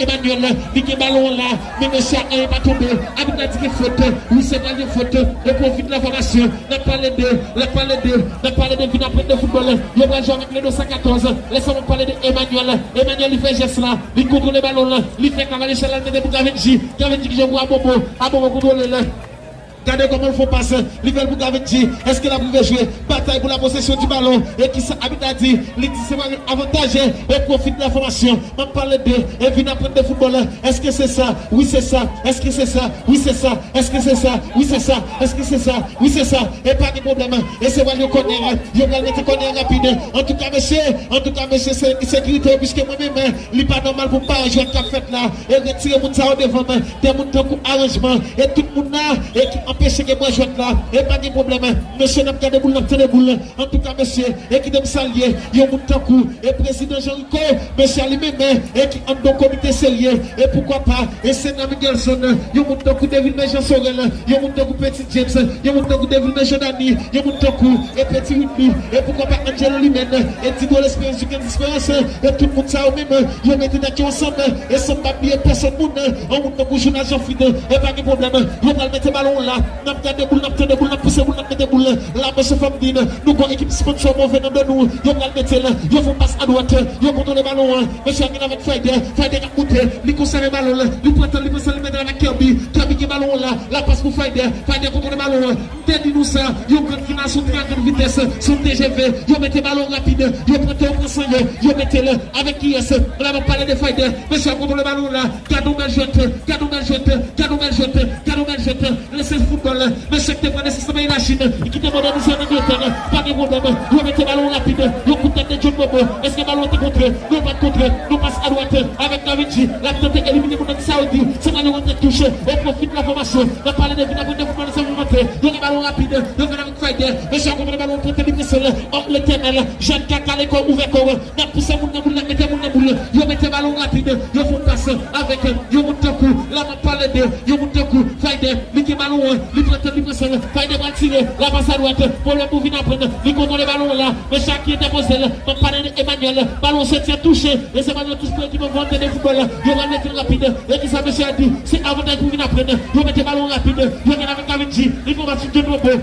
Emmanuel, li gen balon an la, men mesye a anyen pa tonbe, abit la di gen fot, wi se pral gen fot, e pwofit la fòmasyon, n ap pale de, n ap pale de, n ap pale de Vin Aprann de foutbòl, yo pral jwe avèk le dos a katòz, lè sa n ap pale de Emmanuel, Emmanuel li fè jès la, li kontwole balon la, li fè kavalye chal la, li mete pou Gavenji, Gavenji ki jwe pou Abobo, Abobo kontwole l. Gade kòman l fè yon pas, li fè l pou Gavenji. Èske l ap rive jwe? Batay pou la posesyon di balon. E kisa abit la di? Li di se pa yon avantaj. E pwofit la fòmasyon. M ap pale de, e Vin Aprann de foutbòl. Èske se sa? Wi, se sa. Èske se sa? Wi, se sa. Èske se sa? Wi, se sa. Èske se sa? Wi, se sa. E pa gen pwoblèm. E se pral yon kònè. Yo pral mete kònè rapid. Antouka, mesye, antouka, mesye, se sekirite, piske mwen menm, li pa nòmal pou m pa wè jwèt k ap fèt la. E retire moun sa yo devan m. De moun tankou Aranjman, e tout moun nan, e ki anpeche ke mwen jwèt la, e pa gen pwoblèm. Mesye, n ap gade boul, n ap tande boul. Antouka, mesye, e kite m salye yon moun tankou, e prezidan Jean Rico, mesye a li menm, e ki anndan komite serye, e poukwa pa, e Sena Miguelson, yon moun tankou Devilme Jean Sorel, yon moun tankou Petit James, yon moun tankou Devilme Jean Dany, yon moun tankou, e Petit Whitney, e poukwa pa Angelo Limène, e Dido Lesperance, Dickens Espérance, e tout moun sa yo menm, yo mete tèt yo ansanm, e san m pa bliye pèsòn moun, yon moun tankou Jonas Jean Philippe, e pa gen pwoblèm, yo pral mete balon la, n ap gade boul, n ap tande boul, n ap pouse boul, n ap mete boul, la mesye fò m di n, nou gon ekip sponsò move nan men nou, yo pral mete l, yo fè yon pas adwat, yo kontwole balon an, mesye a gen avèk Fayder, Fayder k ap moute, li konsève balon l, li pran tan, li pran san, li mete l avèk Kerby, Kerby gen balon an la, la pas pou Fayder, Fayder kontwole balon an, te di nou sa, yon grenn final sou trant grenn vitès, sou T G V, yo mete balon rapid, yo pran tan, yo pran san yo, yo mete l avèk kiyès, la m ap pale de Fayder, mesye a kontwole balon la, gade yon bèl jwèt, gade yon bèl jwèt, gade yon bèl jwèt, gade yon bèl jwèt, lese foutbòl, mesye ki te pran Nan sistèm peyi Lachin, ki te mòdènize an Angletè, pa gen pwoblèm. Yo mete balon rapid, yo kout tèt de John Bobo. Èske balon an te kontre? Non, pa t kontre. Nou pase adwat avèk Davindji. L ap tante elimine moun nan ki sa yo di. Se pa yon tèt touche. Yo pwofite la fòmasyon. N ap pale de vin aprann de foutbòl nan sa moman. Yo gen balon rapid. Yo vin avèk Fayde. Mesye a konprann balon an, tante li pran sèl. Ò, Letènèl. Jèn kaka lekò ouvè kò w. N ap pouse moun nan boul, n ap mete moun nan boul. Yo mete balon rapid. Yo fè yon pas avèk yon moun tankou. La m ap pale de yon moun tankou Fayde. Li gen balon an. Li pran tèt, li pran sèl. Fayde pral tire. La pas adwat. Pwoblèm pou vin aprann. Li kontwole balon an la. Men sa ki entèpoze l. M ap pale de Emmanuel. Balon soti an touche. E se Emmanuel touche pou ekip an volonte de foutbòl. Yo pral mete l rapid. E kisa mesye a di? Se avantaj pou vin aprann. Yo mete balon rapid. Yo gen avèk Davindji. Li fè yon pas sou John Bobo.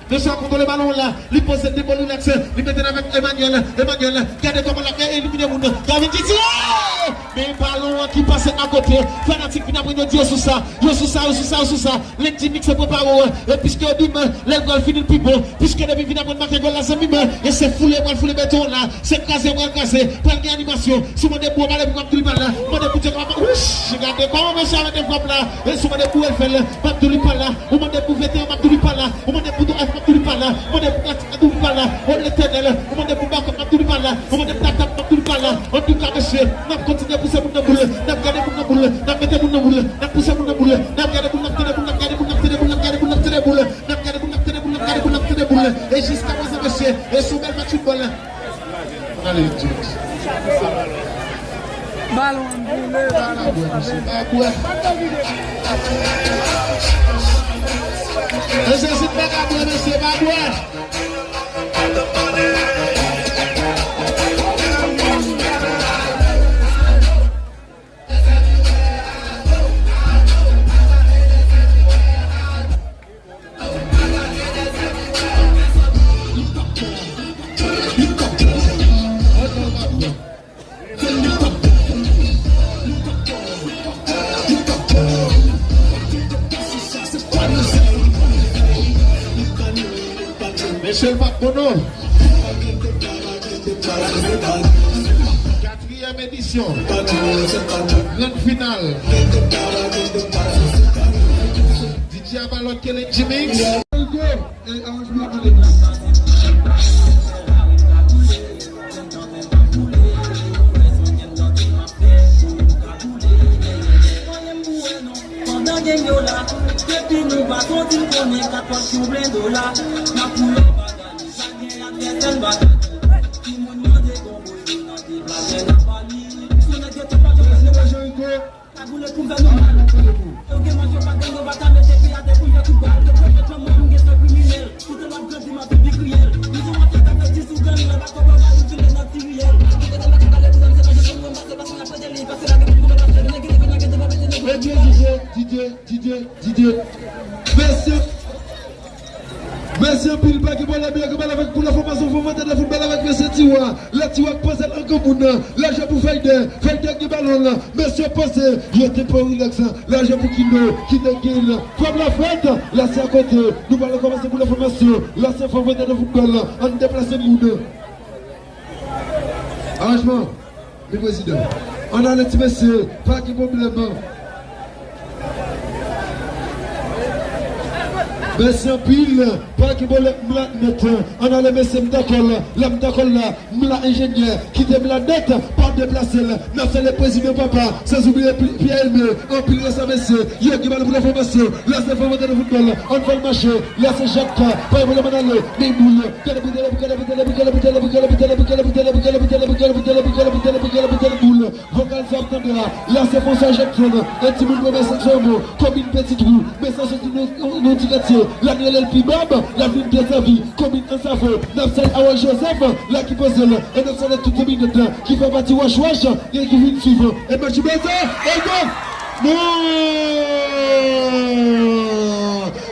Mesye a kontwole balon la, li poze l de bò rilaks, li mete l avèk Emmanuel. Emmanuel, gade kòman l ap elimine moun. Davindji tire! Men balon an ki pase akote. Fanatik vin aprann yo di yo sou sa, yo sou sa, yo sou sa, yo sou sa. Lundi Mix prepare w. E piske yo di m, lè l pral fini l pi bon. Piske depi vin aprann make gòl la, zanmi m, e se foule, pral foule beton la. Se kraze, pral kraze. Pral gen animasyon. Si w mande pou w pale pou m ap di w li pa la. Mande pou Dye kapab. Wouch! Gade kòman mesye a mete frap la. E si w mande pou w fè l, m ap di w li pa la. Ou mande pou veteran, m ap di w li pa la. Ou mande pou Don F, m ap di w li pa la. Ou mande pou Pratik, m ap di w li pa la. O Letènèl, ou mande pou Bakòp, m ap di w li pa la. Ou mande pou Tap Tap, m ap di w li pa la. Antouka, mesye, n ap kontinye pouse moun nan boul. N ap gade moun nan boul. N ap mete moun nan boul. N ap pouse moun nan boul. N ap gade boul, n ap tande boul, n ap gade boul, n ap tande boul, n ap gade boul, n ap tande boul. N ap gade boul, n ap tande boul, n ap gade boul, n ap tande boul. E jiska prezan, mesye, e sou bèl match foutbòl. Ale, James. Balon an boule, balon an boule. Mesye, pa bwè. Mesye, si pa ka bwè, mesye, pa bwè. Mesye, l p ap bon non. Katriyèm edisyon. Grann final. D J a ba lòt ke Ledji Mix. Pandan gang yo la, depi nou pa soti, konnen kat pòt yon blen dola. N ap boule bagay, nou pa gen advèsè, n pa gen timoun mande konbo, yo nan deplase nan pami. Sou nèg yo te pa gen. Kagoule pou fè nou mal. Yo gen manje pa gen, yo pa ka mete pye atè pou fè kout bal. Yo pran manje, m gen san kriminèl. Kite m ap grandi, m ap vin pi kriyèl. Prizon ap fè kafè di sou gang, lè bato pa va, yo vin nan ti riyèl. Kite m ap pale pou m se manje pou mwen, pase, pase, n ap rete li, pase lage pou m pase, nèg yo vin nan gete, pa mete nèg yo. Mesye, mesye, mesye, mesye anpil, pa gen pwoblèm, yo gen bal avèk pou la fòmasyon, fò mantè de foutbòl avèk mesye Tiwa. Lè Tiwa k poze l an granmoun, lè jwe pou Fayde, Fayde gen balon la. Mesye poze, yo te pran rilaks, lè jwe pou Kindo, Kindo gen l. Frap la fèt, la se akote, nou pral kòmanse pou la fòmasyon, la se fò mantè de foutbòl, ann deplase moun. Aranjman. Wi, prezidan. Ann ale ti mesye, pa gen pwoblèm. Mèsi anpil, pa gen pwoblèm, m la nèt. Ann ale mesye, m dakò la, la m dakò la, m la enjenyè, kite m la nèt, pa deplase l. N ap salye prezidan papa, san oubliye Pi-, Pierre Aimé, anpil respè mesye, yo gen bal pou la fòmasyon, la se fò mantè de foutbòl, ann fè l mache, la se Jacques, pa gen pwoblèm, ann ale, men boul. Vokal sa ap tande a, la se François Jean Claude, e timoun mwen Mèsenn Somo, komin Petit Trou, mesaj soti nou, nou ti katye, la nou rele l pi bab, la vin desèvi, komin Ansavo, n ap salye Harold Joseph, la ki poze l, e n ap salye tout kominòt la, ki fè pati Wach Wach, gen ki vin swiv, e match bèzè, e gòl! Non!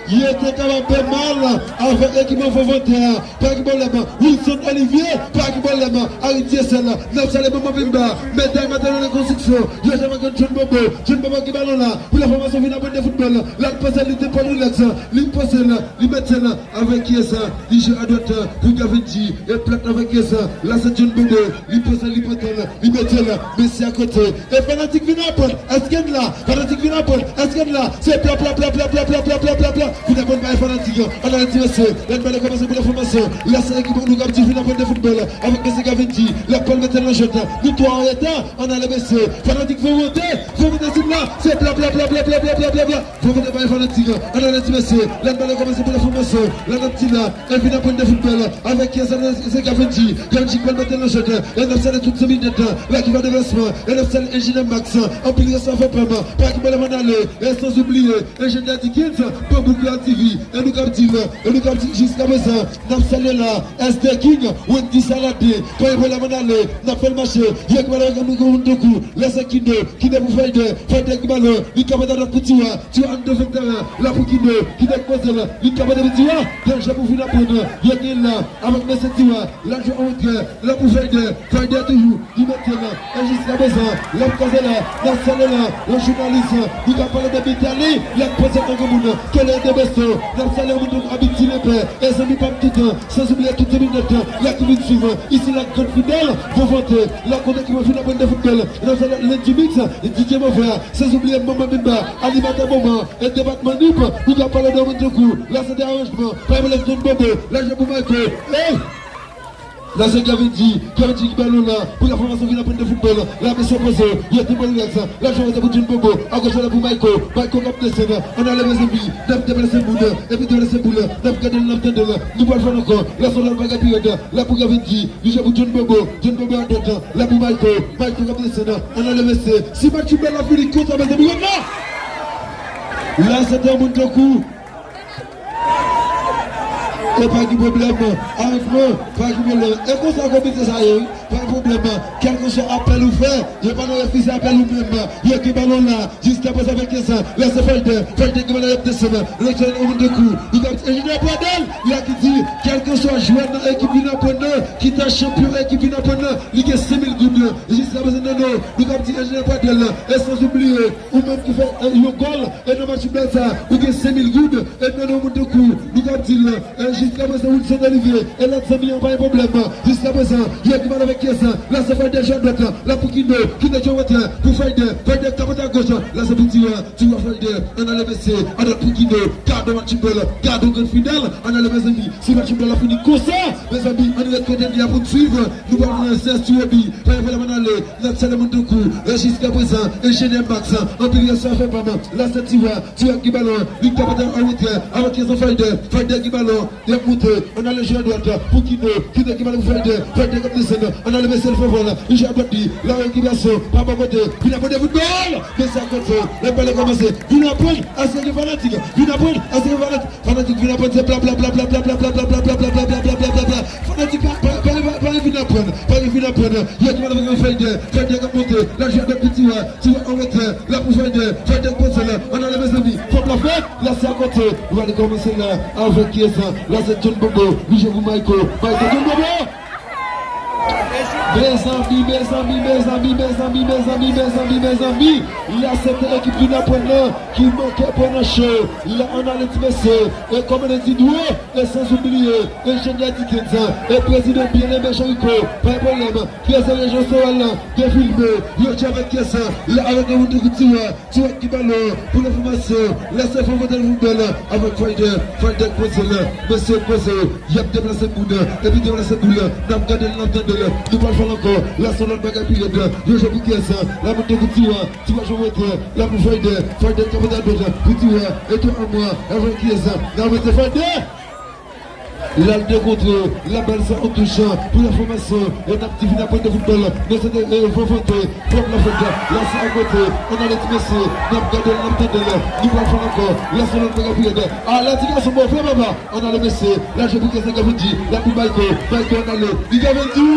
Yo te kapab fè mal avèk ekipman Fò Vantè a. Pa gen pwoblèm. Wilson Olivier, pa gen pwoblèm. Harry Dieuseul, n ap salye manman Pimba. Medal Maternal Konstriksyon, yo jwenn avèk John Bobo. John Bobo gen balon la. Pou la fòmasyon vin aprann de foutbòl. La l poze, li te pran rilaks. Li poze l, li mete l avèk kiyès? Li jwe adwat pou Gavinji. E plat avèk kiyès? La se John Bobo. Li poze, li pote l, li mete l. Mesye akote. E fanatik vin aprann. Èske n la? Fanatik vin aprann. Èske n la? Se pla, pla, pla. Vin Konn bay fanatik, ann ale ti mesye, lè n pale kòmanse pou lè fòmasyon. Lè se ekip nou k ap di vin aprann de foutbòl, avèk mesye Gavinji, lè Pòl mete l nan jwèt, nou twa an reta, ann ale mesye, fanatik fò monte, fò monte sim la, se bla bla bla bla bla bla bla bla bla, fò monte bay fanatik, ann ale ti mesye, lè n pale kòmanse pou lè fòmasyon, lè n ap di la, e vin aprann de foutbòl, avèk kiyès ann ale se Gavinji, Gavinji k pral mete l nan jwèt, e n ap salye tout zanmi nèt, la ki va devlòsman, e n ap salye enjenyè Max, anpil respè fè pam, pa ki bòlè ann ale, e san oubliye, Enjenyè Dickens, Bambou Creole T V, e nou k ap di l, e nou k ap di l jiskaprezan, n ap salye la, S D King, Wendy Salade, pa gen pwoblèm ann ale, n ap fè l mache, yo ki pale avèk nou moun tankou, lè se Kindo, Kindo pou Fayde, Fayde ki balon, li ka bat adwat pou Tiwa, Tiwa anndan fon teren, la pou Kindo, Kindo ki poze l, li ka bat pou Tiwa, danje pou vin aprann, yo gen la, avèk mesye Tiwa, la jwe an retrè, la pou Fayde, Fayde toujou, Li mete la, e jiskaprezan, l ap koze la, n ap salye la, yon jounalis, li ka pale de Bitali, l ap poze nan granmoun, kele de besto, n ap salye moun tankou Abiti Lepè, e zanmi pa m toutan, san oubliye tout zanmi nèt, la ki vin swiv, isi la Grann Fidèl, Vovante, la kote ki mwen fin aprann de foutbòl, n ap salye Lundi Mix, D J Mafya, san oubliye Manman Bimba, animatè moman, e depatman Nip, li ka pale de moun tankou, la sante aranjman, pa yon lèf zòn Bobo, la jwe pou Mayko, ey! La se Kevin G, Kevin G ki balon la, pou la fòmasyon vin aprann de foutbòl, la mesye poze, yo ti bòl rilaks, la jwe pou John Bobo, agoch la pou Mayko, Mayko k ap desann, ann ale mezanmi, n ap deplase moun, epi deplase boul, n ap gade l, n ap tande l, nou pral fè l ankò, la se yon bagay pi rèd, la pou Kevin G, li jwe pou John Bobo, John Bobo adwat, la pou Mayko, Mayko k ap desann, ann ale mesye, si match foutbòl la fini konsa mezanmi, wè la! La se te yon moun tankou E pa gen pwoblèm, aranjman, pa gen pwoblèm. E konsa komite sa ye, wi. Pa gen pwoblèm. Kèlkeswa apèl ou fè, yo pa nan refize apèl ou menm. Yo gen balon la, jiskaprezan avèk kiyès, la se Fayde, Fayde gen balon y ap desann. Lòt jwè nan moun de kou, li t ap di Enjenyè Pradel, la ki di, kèlkeswa jwè nan ekip vin aprann nan, ki ta chanpyon ekip vin aprann nan, li gen senk mil goud. Jiskaprezan, non, non, li t ap di Enjenyè Pradel, e san oubliye, ou menm ki fè, e, yon gòl, e nan match bèl sa, ou gen senk mil goud, e nan non moun de kou, nou k ap di l, e, jiskaprezan Wilson Olivier, e lòt zanmi an pa gen pwoblèm, jiskaprezan, yo ki mal avèk kiyès, la se Fayde jwe adwat, la pou Kindo, Kindo jwe wotè, pou Fayde, Fayde k ap pote agoch, la se pou Tiwa, Tiwa Fayde, ann ale mesye, adwat pou Kindo, gade match bèl, gade Grann Fidèl, ann ale mezanmi, si match bèl la fini konsa, mezanmi, ann ret kote n ye a pou n swiv, nou pral nan sèz ti Robi, pa gen pwoblèm ann ale, n ap salye moun tankou, e jiskaprezan, Enjenyè Max, anpil respè fè pa m, la se Tiwa, Tiwa ki balon, li ka pote an retrè, avèk kiyès Fayde, Fayde ki balon, y ap monte, ann ale jwe adwat, pou Kindo, Kindo ki balon pou Fayde, Fayde k ap desann, ann ale mesye l fè vòl, li jwe adwat li, la rekipasyon, pa bò kote, vin aprann de foutbòl, mesye akote, lè bal la kòmanse, vin aprann, èske gen fanatik, vin aprann, èske gen fanatik, Fanatik vin aprann se bla bla bla bla bla bla bla bla bla bla bla bla bla bla bla bla bla bla. Fanatik pa pa pa pa pa vin aprann, pa vin aprann. Yo ki mal avèk Fayde, Fayde k ap monte, la jwe avèk Tiwa, Tiwa an retrè, la pou Fayde, Fayde k poze la, ann ale mezanmi, fòm la fèt, la se akote, nou pral kòmanse la, avèk kiyès, la se John Bobo, li jwe pou Mayko, Mayko John Bobo! Mezanmi, mezanmi, mezanmi, mezanmi, mezanmi, mezanmi, mezanmi, la se te ekip vin aprann nan ki manke pran nan cho. La ann ale ti mesye, e kòmandan Didwo, e san oubliye, enjenyè Dickens, e prezidan byeneme Jericho, pa pwoblèm, pyese rejon Sorèl, defilme, yo djè avèk pyese, la avèk yon moun ki tire, Ti wèt ki balon pou lè fòmasyon, lè se fò vòtè foutbòl avèk Fayde, Fayde k poze l, mesye k poze, y ap deplase moun, epi deplase boul, n ap gade l, n ap tande l, nou pral fè l ankò, la se lòt bagay pi rèd, yo jwe pou kiyès, la monte pou Tiwa, Tiwa jwe wotè, la pou Fayde, Fayde k ap pote adwat, pou Tiwa, e tou anmwa, avèk kiyès, n ap mete Fayde! L al dekontre, la bal sa an touch, pou la fòmasyon, e n ap di vin aprann de foutbòl, nan sante, e, Vovante, fòm la fèt, la se akote, ann ale ti mesye, n ap gade l, n ap tande l, nou pral fè l ankò, la se lòt bagay pou rèd, a, la ti gason move papa, ann ale mesye, la jwe pou kiyès Gavinji, la pou Mayko, Mayko ann ale, li Gavinji!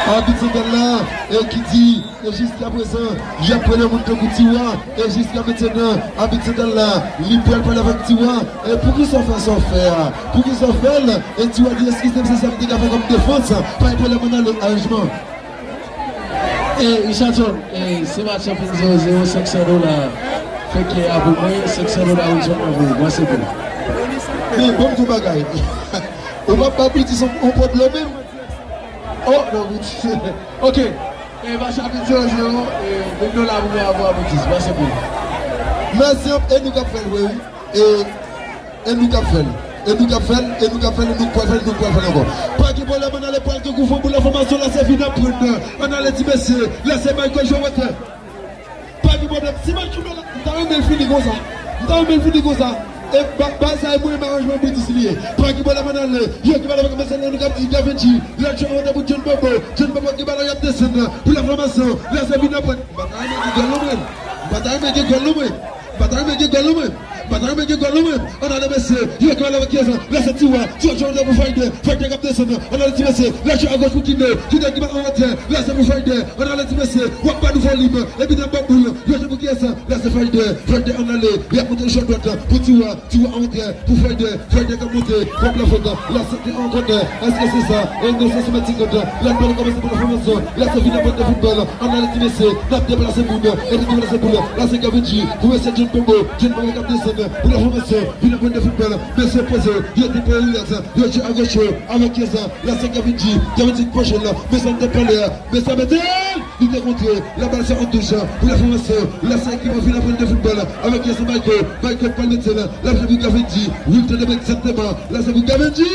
Abit santral la, e ki di, E jiskaprezan, y ap pran yon moun tankou Tiwa. E jiska mentenan, abit santral la, li pral pale avèk Tiwa. E poukisa w fè sa w fè a? Poukisa w fè l? E Tiwa di, eskize m, se sa m te ka fè kòm defans. Pa gen pwoblèm, ann ale, aranjman. E Richardson, e se match lan fin zewo zewo, senk san dola. Fè kè a pou mwen, senk san dola Richardson nan pou ou. Mwen se pou. Men, ban m di w bagay. Ou p ap bay Britis yon, yon pòt dlo menm? Oh, non, Britis. Ok. E match la fin zewo zewo, e, menm nou la pou mwen avè w, Britis. Mèsi pou. Mèsi, e nou k ap fè l vre, wi. E, e nou k ap fè l. E nou k ap fè l, e nou k ap fè l, e nou k pral fè l, e nou k pral fè l ankò. Pa gen pwoblèm, ann ale pral gen koufou pou la fòmasyon, lase vin ap pran. Ann ale ti mesye, lase Michael jwe wotè. Pa gen pwoblèm. Si match ou la, m ta renmen l fini konsa. M ta renmen l fini konsa. E ba, ba sa e mwen aranjman Britis li ye. Pa gen pwoblèm, ann ale. Yo ki pale avèk mesye nou k ap di Gavenji. Lè jwe wotè pou John Bobo. John Bobo ki balon y ap desann. Pou la fòmasyon, lase vin ap pran. M pa ta renmen gen gòl non mwen. M pa ta renmen gen gòl non mwen. M pa ta renmen gen gòl non mwen. M pa ta renmen gen gòl non mwen. Ann ale mesye. Yo ki pale avèk Kiesa. Lase Tiwa. Tiwa jwe wotè pou Fayde. Fayde k ap desann. Ann ale ti mesye. Lè jwe agoch pou Kinde. Kinde ki bat an wotè. Lase pou Fayde. Ann ale ti mesye. W ap ba nou volim. Epi nan bòt boul. Yo jwe pou Kiesa. Lase Fayde. Fayde ann ale. Y ap monte jwe dwat. Pou Tiwa. Tiwa antre pou Fayde. Fayde k ap monte. Kòb la fòt. Lase te an kònè. Èske se sa? E non, se sou mèt ti kòt. Lè bòl kòmanse pou la fòmasyon. Lase vin ap pran de foutbòl. Ann ale ti mesye. N ap deplase moun. E nou deplase boul. Lase Gavenji. Pou mesye John Bobo. John Bobo k ap desann. Pou la fòmasyon. Vin ap pran de foutbòl. Mesye poze. Yo te pran rilaks. Yo jwe agoch. Avèk Kiesa. Lase Gavenji. Gavenji k poze la. Mesye an te pale. Mesye mete. Li te kontre, la bal se an touch pou la fòmasyon. Lase ekip an vin ap pran de foutbòl avèk Kiesa Michael. Michael pral mete l, l ap jwe pou Gavenji. Wilton de egzakteman, lase pou Gavenji.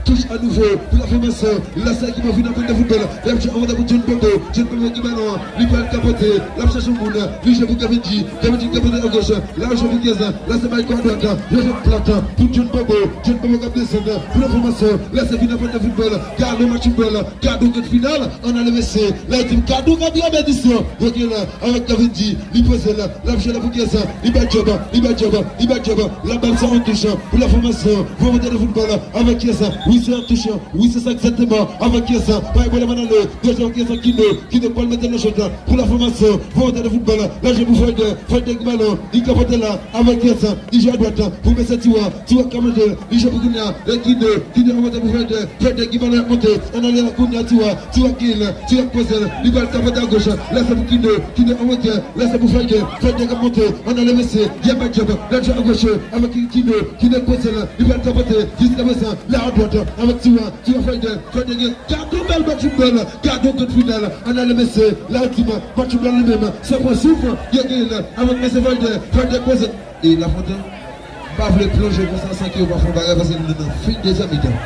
Touch a nouvo pou la fòmasyon. Lase ekip an vin ap pran de foutbòl. L ap jwe an wotè pou John Bobo. John Bobo ki balon an. Li pral kapote. L ap chèche yon moun. Li jwe pou Gavenji. Gavenji kapote agoch. L ap jwe pou Kiesa. Lase Michael adwat. Yo jwe plat pou John Bobo. John Bobo k ap desann pou la fòmasyon. Lase vin ap pran de foutbòl. Gade match foutbòl. Gade yon grenn final. Ann ale mesye, la di m gade yon grenn repedisyon. Yo gen la, avèk Gavenji, li poze la, l ap jwe la pou Kiesa, li bay djòb, li bay djòb, li bay djòb. La bal se an touch pou la fòmasyon. Volonte de foutbòl avèk Kiesa, wi se an touch, wi se sa egzakteman, avèk Kiesa, pa gen pwoblèm ann ale, dèyè Kiesa Kinde, Kinde pral mete nan chòt la, pou la fòmasyon. Volonte de foutbòl, la jwe pou Fayde, Fayde ki balon, li kapote la, avèk Kiesa, li jwe adwat, pou mesye Tiwa, Tiwa k ap mete, li jwe pou Kinde, e Kinde, Kinde an wotè pou Fayde, Fayde ki balon ap monte. Ann ale la kounye a Tiwa. Tiwa ki l. Tiwa k poze l. Li pral kapote agoch. Lase pou Kinde. Kinde an wotè. Lase pou Fayde. Fayde k ap monte. Ann ale mesye. Y ap bay djòb. Lè jwe agoch. Avèk Kinde. Kinde k poze l. Li pral kapote. Jiskaprezan. La adwat. Avèk Tiwa. Tiwa Fayde. Fayde gen. Gade yon bèl match foutbòl. Gade yon grenn final. Ann ale mesye. La di m. Match foutbòl li menm. San pran souf. Yo gen l. Avèk mesye Fayde. Fayde k poze. E Lafontan, m pa vle plonje konsa san ke yo pa fè yon bagay paske nou nan fen dezyèm mitan.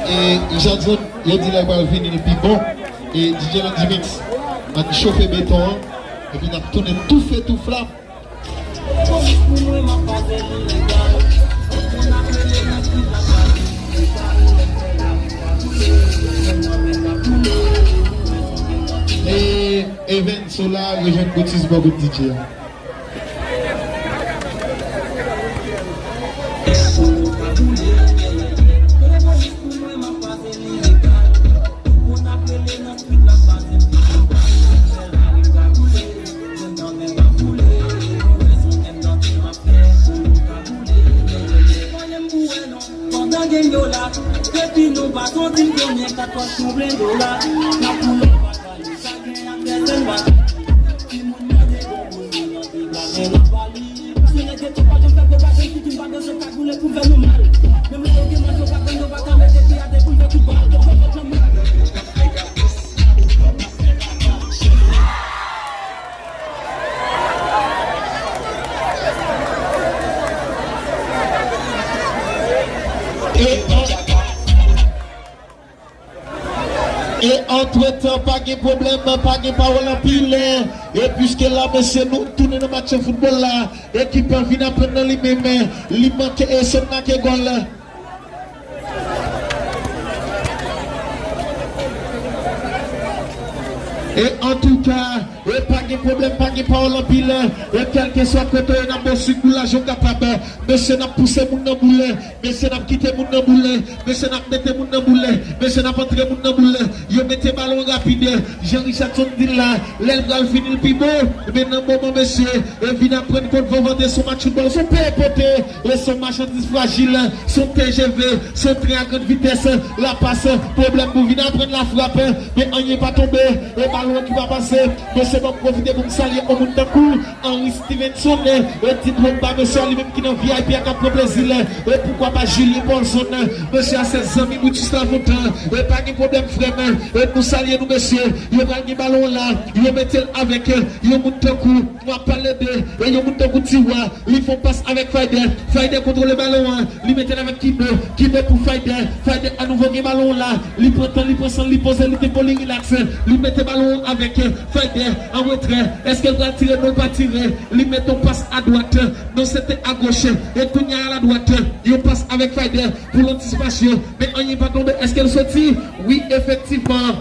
E Jadson, yo di lè pral vini li pi bon. E D J Landy Mix, ann chofe beton an. Epi n ap tounen tou fe tou flam. E Evens Sola rejwenn Britis bò kote D J a. Pandan gang yo la, depi nou pa soti, konnen kat pòch nou plen dola. N ap boule, pa kale, sa gen ak dèzen baka. Timoun mande bon boul, nou nan degaje n ap bale. Si nèg yo pa janm fè pwopagann, pikin pa bezwen kagoule pou fè nou mal. Menm lè yo gen mòd yo pa konn, yo pa ka mete pye atè pou l fè kout bal. Yo fè fòt nan mal. E an, e antretan, pa gen pwoblèm, pa gen pawòl anpil. E piske la, mesye, nou tounen nan match foutbòl la. Ekip an vin aprann nan li menm. Li manke e sot make gòl. E antouka, e pa gen pwoblèm, pa gen pawòl anpil. E kèlkeswa kote w ye, n ap ba w sik boulaj ou kapab. Mesye, n ap pouse moun nan boule. Mesye, n ap kite moun nan boule. Mesye, n ap mete moun nan boule. Mesye, n ap antre moun nan boule. Yo mete balon rapid. Jan Richardson di l la, lè l pral fini l pi bon. Men nan moman, mesye, e vin aprann kont Vovante se yon match foutbòl, se yon peye pote. E se yon machandiz frajil, se yon T G V, se yon tren a grann vitès, lapas, pwoblèm pou vin aprann lafrap, men anyen pa tonbe, e Alò ki pa pase, mesye, ban m pwofite pou m salye yon moun tankou Henry Stevenson, e di Drogba, mesye, li menm ki nan V I P a k ap pran plezi l, e poukwa pa Julien Paulson, mesye, a se zanmi Brutus Lafontan, e pa gen pwoblèm frè m, e nou salye nou mesye, yo pral gen balon an la, yo mete l avèk, e yon moun tankou, m ap pale de, e yon moun tankou Tiwa, li fè yon pas avèk Fayder, Fayder kontwole balon an, li mete l avèk Kido, Kido pou Fayder, Fayder anouvo gen balon an la, li pran tan, li pran san, li poze, li tempo, li rilaks, li mete balon an avèk, Fayder an retrè, èske l pral tire, non l pa tire, li mete yon pas adwat, non se te agoch, e kounye a l adwat, yon pas avèk Fayder pou l antisipasyon, men anyen pa tonbe, èske l soti? Wi, efektivman.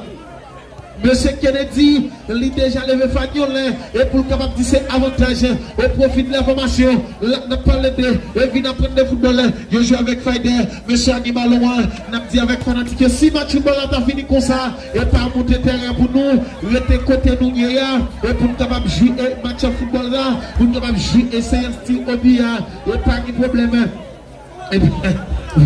Mesye Kennedy, li deja leve fanyòl, e pou l kapab di se avantaj, o pwofi de la fòmasyon, la n ap pale de, e vin aprann de foutbòl, yo jwe avèk Fayder, mesye a gen balon an, n ap di avèk fanatik yo, si match foutbòl la ta fini konsa, e pa monte tèren pou nou, rete kote nou ye a, e pou n kapab jwi e match foutbòl la, pou n kapab jwi e seyans tir o bi a, e pa gen pwoblèm. Ebyen,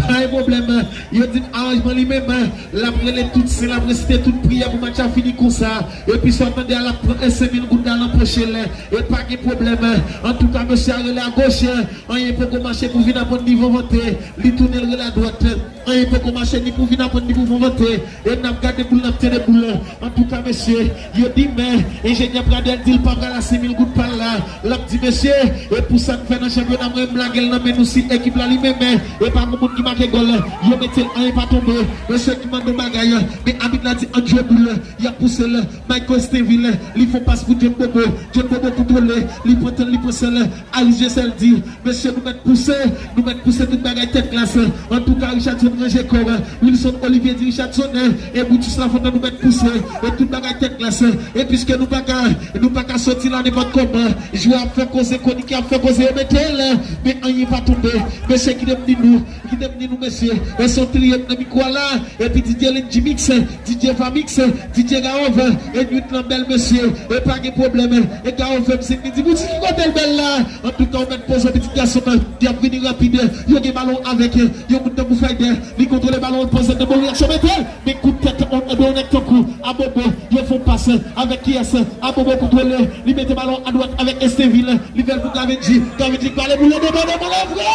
pa gen pwoblèm, yo di m aranjman li menm, l ap rele tout sen, l ap resite tout priyè pou match la fini konsa, epi sa w tande a, l ap pran e senk mil goud la nan poche l, e pa gen pwoblèm, antouka, mesye a rele agoch, anyen poko mache pou vin aprann li vanvante, li tounen l rele adwat, anyen poko mache ni pou vin aprann li pou vanvante, e n ap gade boul, n ap tande boul. Antouka, mesye, yo di men, enjenyè Pradel di l pa pral a senk mil goud pa l la. L ap di, mesye, e pou sa n fè nan chanpyona, mwen m lage l nan men nou si ekip la li menm, e pa gen moun ki make gòl. Yo mete l, anyen pa tonbe. Mesye ki mande yon bagay, men abit la di ann jwe boul, y ap pouse l. Michael Stainville, li fè yon pas pou John Bobo. John Bobo kontwole, li pran tan, li pran san l. Aris Jesel di, mesye, nou mèt pouse, nou mèt pouse tout bagay tèt glas. Antouka, Richardson ranje kò, Wilson Olivier di Richardson, e Brutus Lafontan nou mèt pouse, e tout bagay tèt glas. E piske nou pa ka, nou pa ka soti la nenpòt kòman, jwè ap fè koze, kwonikè ap fè koze, yo mete l, men anyen pa tonbe. Mesye, kite m di nou, kite m di nou, mesye, e se yon triyo k nan mikwo a la, epi Didier Lenjimix, Didier Famix, Didier Gaov, e nwit lan bèl mesye, e pa gen pwoblèm, e Gaov fè m siy li di, Bouti, ki kote l bèl la? Antouka, ou mèt poze pitit gason an, y ap vini rapid, yo gen balon avèk, yon moun tankou Fayder, li kontwole balon, poze de bon reyaksyon, mete, men kout tèt, on, de yon nèg tankou Abobo, yo fè yon pas, avèk kiyès, Abobo kontwole, li mete balon adwat avèk Estevil, li fè l pou Gavenji, Gavenji k pale pou l, de bon, de bon, lè frè!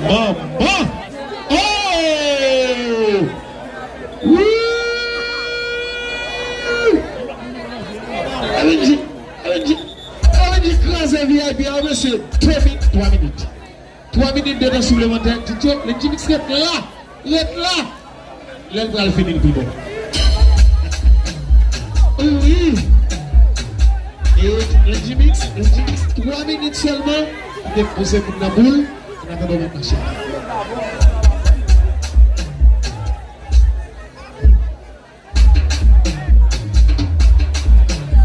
Manman! Oh! Wi! Avèk di, avèk di, avèk di kraze V I P a, mesye. Twa minit, twa minit. Twa minit de tan siplemantè. Didye, Lenjimix ret la. Ret la. Lè l pral fini, l pi bon. Wi, wi. E Lenjimix, Lenjimix, twa minit sèlman. Kite m poze moun nan boul. An atandan, w ap mache.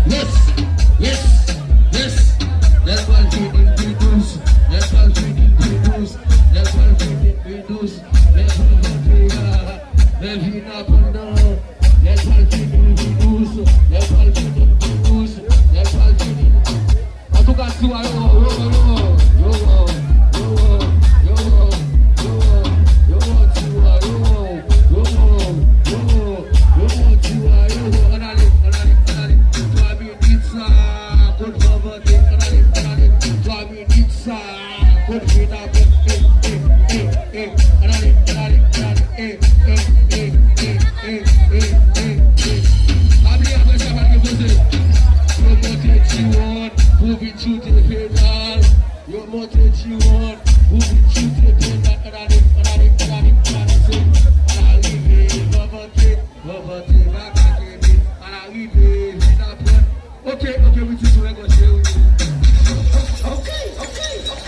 Yes, yes, yes. Lè l pral fini, l pi dous. Lè l pral fini, l pi dous. Lè l pral fini, l pi dous. Lè l pral fini, l pi dous. Lè l pral fini, l pi dous. Lè l pral fini, l pi dous. Lè l pral fini, l pi dous. Antouka, Tiwa, yo, yo, yo, yo, yo, yo, yo, yo, yo, yo, yo, yo, yo, yo, Tiwa, yo, yo, ann ale, ann ale, ann ale, twa minit sa, kout vanvante, ann ale, ann ale, twa minit sa, kout vin apre, eh, eh, eh, eh, ann ale, ann ale, ann ale, eh, eh, eh, eh, eh, eh, eh, eh. Pa bliye apre sa, pa gen poze. Yo monte Tiwòn pou vin choute penal. Yo monte Tiwòn pou vin choute penal. Ann ale, ann ale, ann ale, ann ale, se al arive, vanvante, vanvante, pa ka kenbe. Al arive, vin aprann. Ok, ok, wi, ti sou lè gòch, wi. Ok, ok, ok.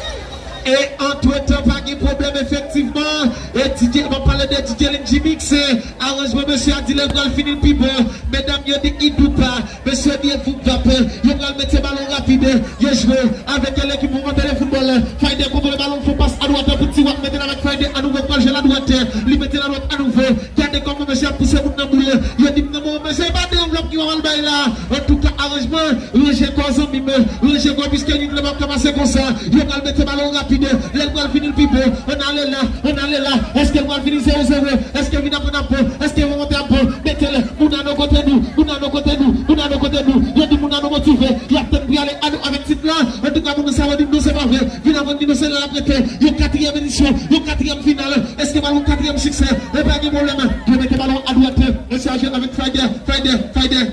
E antretan, pa gen pwoblèm, efektivman. E Didye, m ap pale de Didye Lenjimix, e aranjman mesye a di lè l pral fini l pi bon. Medam yo di idoupa, mesye di e voup vap, yo pral mete balon rapid, yo jwe avèk lekip Mouvman Tèlè Foutbòl. Fayde kontwole balon, fè yon pas adwat pou Tiwa, mete l avèk Fayde anouvo, pral jwe l adwat, li mete l adwat anouvo. Gade kòman mesye ap pouse moun nan boul. Yo di m nan moman mesye pa de anvlòp ki w al bay la. Antouka, aranjman, ranje kò w zanmi m, ranje kò w, piske yon klèb ap ka pase konsa. Yo pral mete balon rapid, lè l pral fini l pi bon. Ann ale la, ann ale la. Èske l Al fini zewo zewo. Èske Vin Aprann ap bon? Èske Vin Aprann ap bon? Mete l. Moun Ano kote nou? Moun Ano kote nou? Moun Ano kote nou? Yo di Moun Ano motive. Y ap tann pou y ale Ano avèk tit la. Antouka, moun nan sa yo di m non, se pa vre. Vin Aprann di non, se la l ap rete. Yon katriyèm edisyon, yon katriyèm final. Èske pral yon katriyèm siksè? E pa gen pwoblèm. Yo mete balon adwat. Mesye a jwe avèk Fayder, Fayder, Fayder.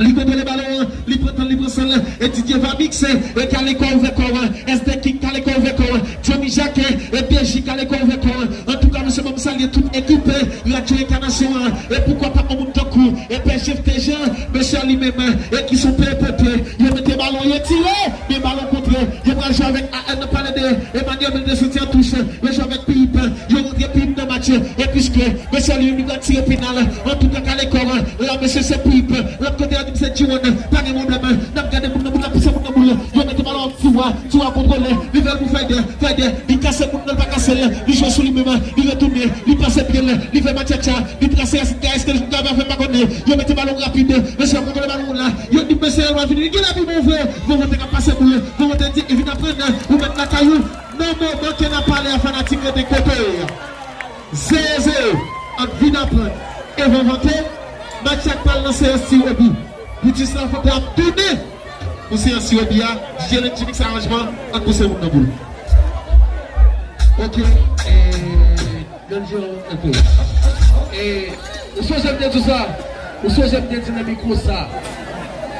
Li kontwole balon an, li pran tan, li pran san l, e Didier Vamix, e kale kò ouvè kò an, S D King kale kò ouvè kò an, Johnny Jacquet, e D J kale kò ouvè kò an. Antouka, mesye, ban m salye tout ekip, e, Radyo Enkanasyon an, e poukwa pa yon moun tankou, e P S G T Jean, mesye a li menm, e ki son P P P, yo mete balon, yo tire, men balon kontre, yo pral jwe avèk A N nan Palè de Emmanuel Mendes soti an touch, yo jwe avèk P I P, yo rantre P I P nan match, e piske, mesye a li menm li pral tire penal, antouka, kale kò an, la mesye se P I P, lòt kote a di m se G one, pa gen pwoblèm, n ap gade moun nan, moun nan pouse moun nan boul, yo mete balon ak Tiwa, Tiwa kontwole, li fè l pou Fayder, Fayder, li kase moun nan, li pa kase l, li jwe sou li menm, li retounen, li pase pye l, li fè matchatcha, li trase Yasin Kay, èske Yasin Kay va fè pa konnen, yo mete balon rapid, mesye a kontwole balon la, yo di mesye a va fini, li gen lavi bon vre, Vovo te ka pase boul, Vovo te di, Vin Aprann, ou mèt lakay ou, nan moman ke n ap pale a fanatik rete kote yo. Zewo zewo ant Vin Aprann e Vanvante, match la k pral nan seyans tire obi. Boutis Lafonte ap tounen pou seyans tire obi a. D J Lenji miks aranjman, ann pouse moun nan boul. Ok, e, Don Jero, ok. E, ou sonje m te di sa? Ou sonje m te di nan mikwo sa?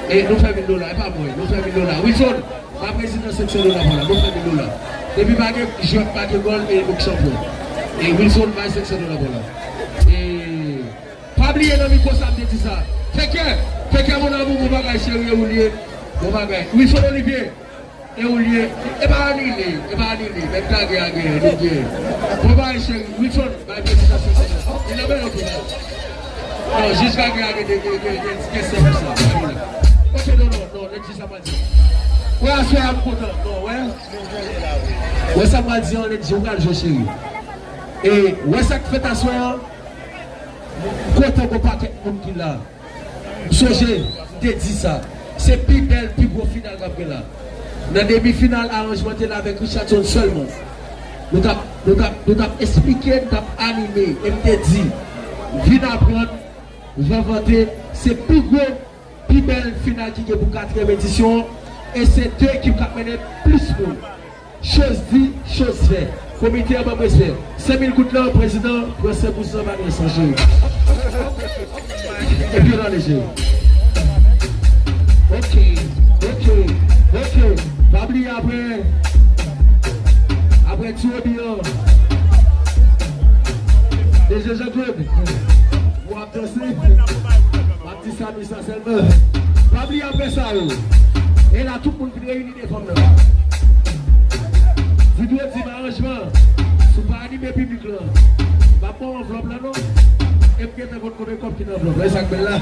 E, nou fè mil dola, e pa mwen, nou fè mil dola. Wilson, bay prezidan senk san dola pou la, nou fè mil dola. Depi pa gen jwè k make gòl, e nou k chanpyon. E Wilson, bay senk san dola pou la. E pa bliye nan mikwo sa m te di sa. Fè kè, fè kè mon amour, bon bagay cheri, e ou l ye. Bon bagay. Wilson Olivier, e ou l ye. E pa anile, e pa anile. Mèt kage a gen, nou gen. Bon bagay cheri. Wilson, bay prezidan senk san dola. Li nan men nou tou la. Non, jij kage a gen, gen, gen, gen, gen, gen senk pou sa. Ok, non, non, non, Jis sa m pral di. Wè aswè a m kontan. Non, wè. Wè sa m pral di an, Lady G, ou pral jwe cheri. E wè sa k fèt aswè an, m kontan gon pakèt moun ki la. M sonje, m te di sa. Se pi bèl, pi gwo final k ap gen la. Nan demi final, aranjman te la avèk Richardson sèlman. Nou t ap, nou t ap, nou t ap esplike, nou t ap anime. E m te di, Vin Aprann, Vanvante, se pi gwo pi bèl final ki gen pou katriyèm edisyon an, e se de ekip k ap mennen plis moun. Choz di, choz fè. Komite an ban m respè. Senk mil goud lan, prezidan, pran senk pou san, pa gen san cheri. Epi w ale cheri. Ok, ok, ok. Pa bliye apre, apre ti obi an, D J Jean Claude, w ap danse. M ap di sa, di sa sèlman. Pa bliye apre sa yo. E la tout moun vin reyini devan m nan. Videyo di m aranjman. Si w pa anime piblik lan, m ap ba w anvlòp lan non. E m gentan konn konbyen kòb ki nan anvlòp lan. E sa k bèl la.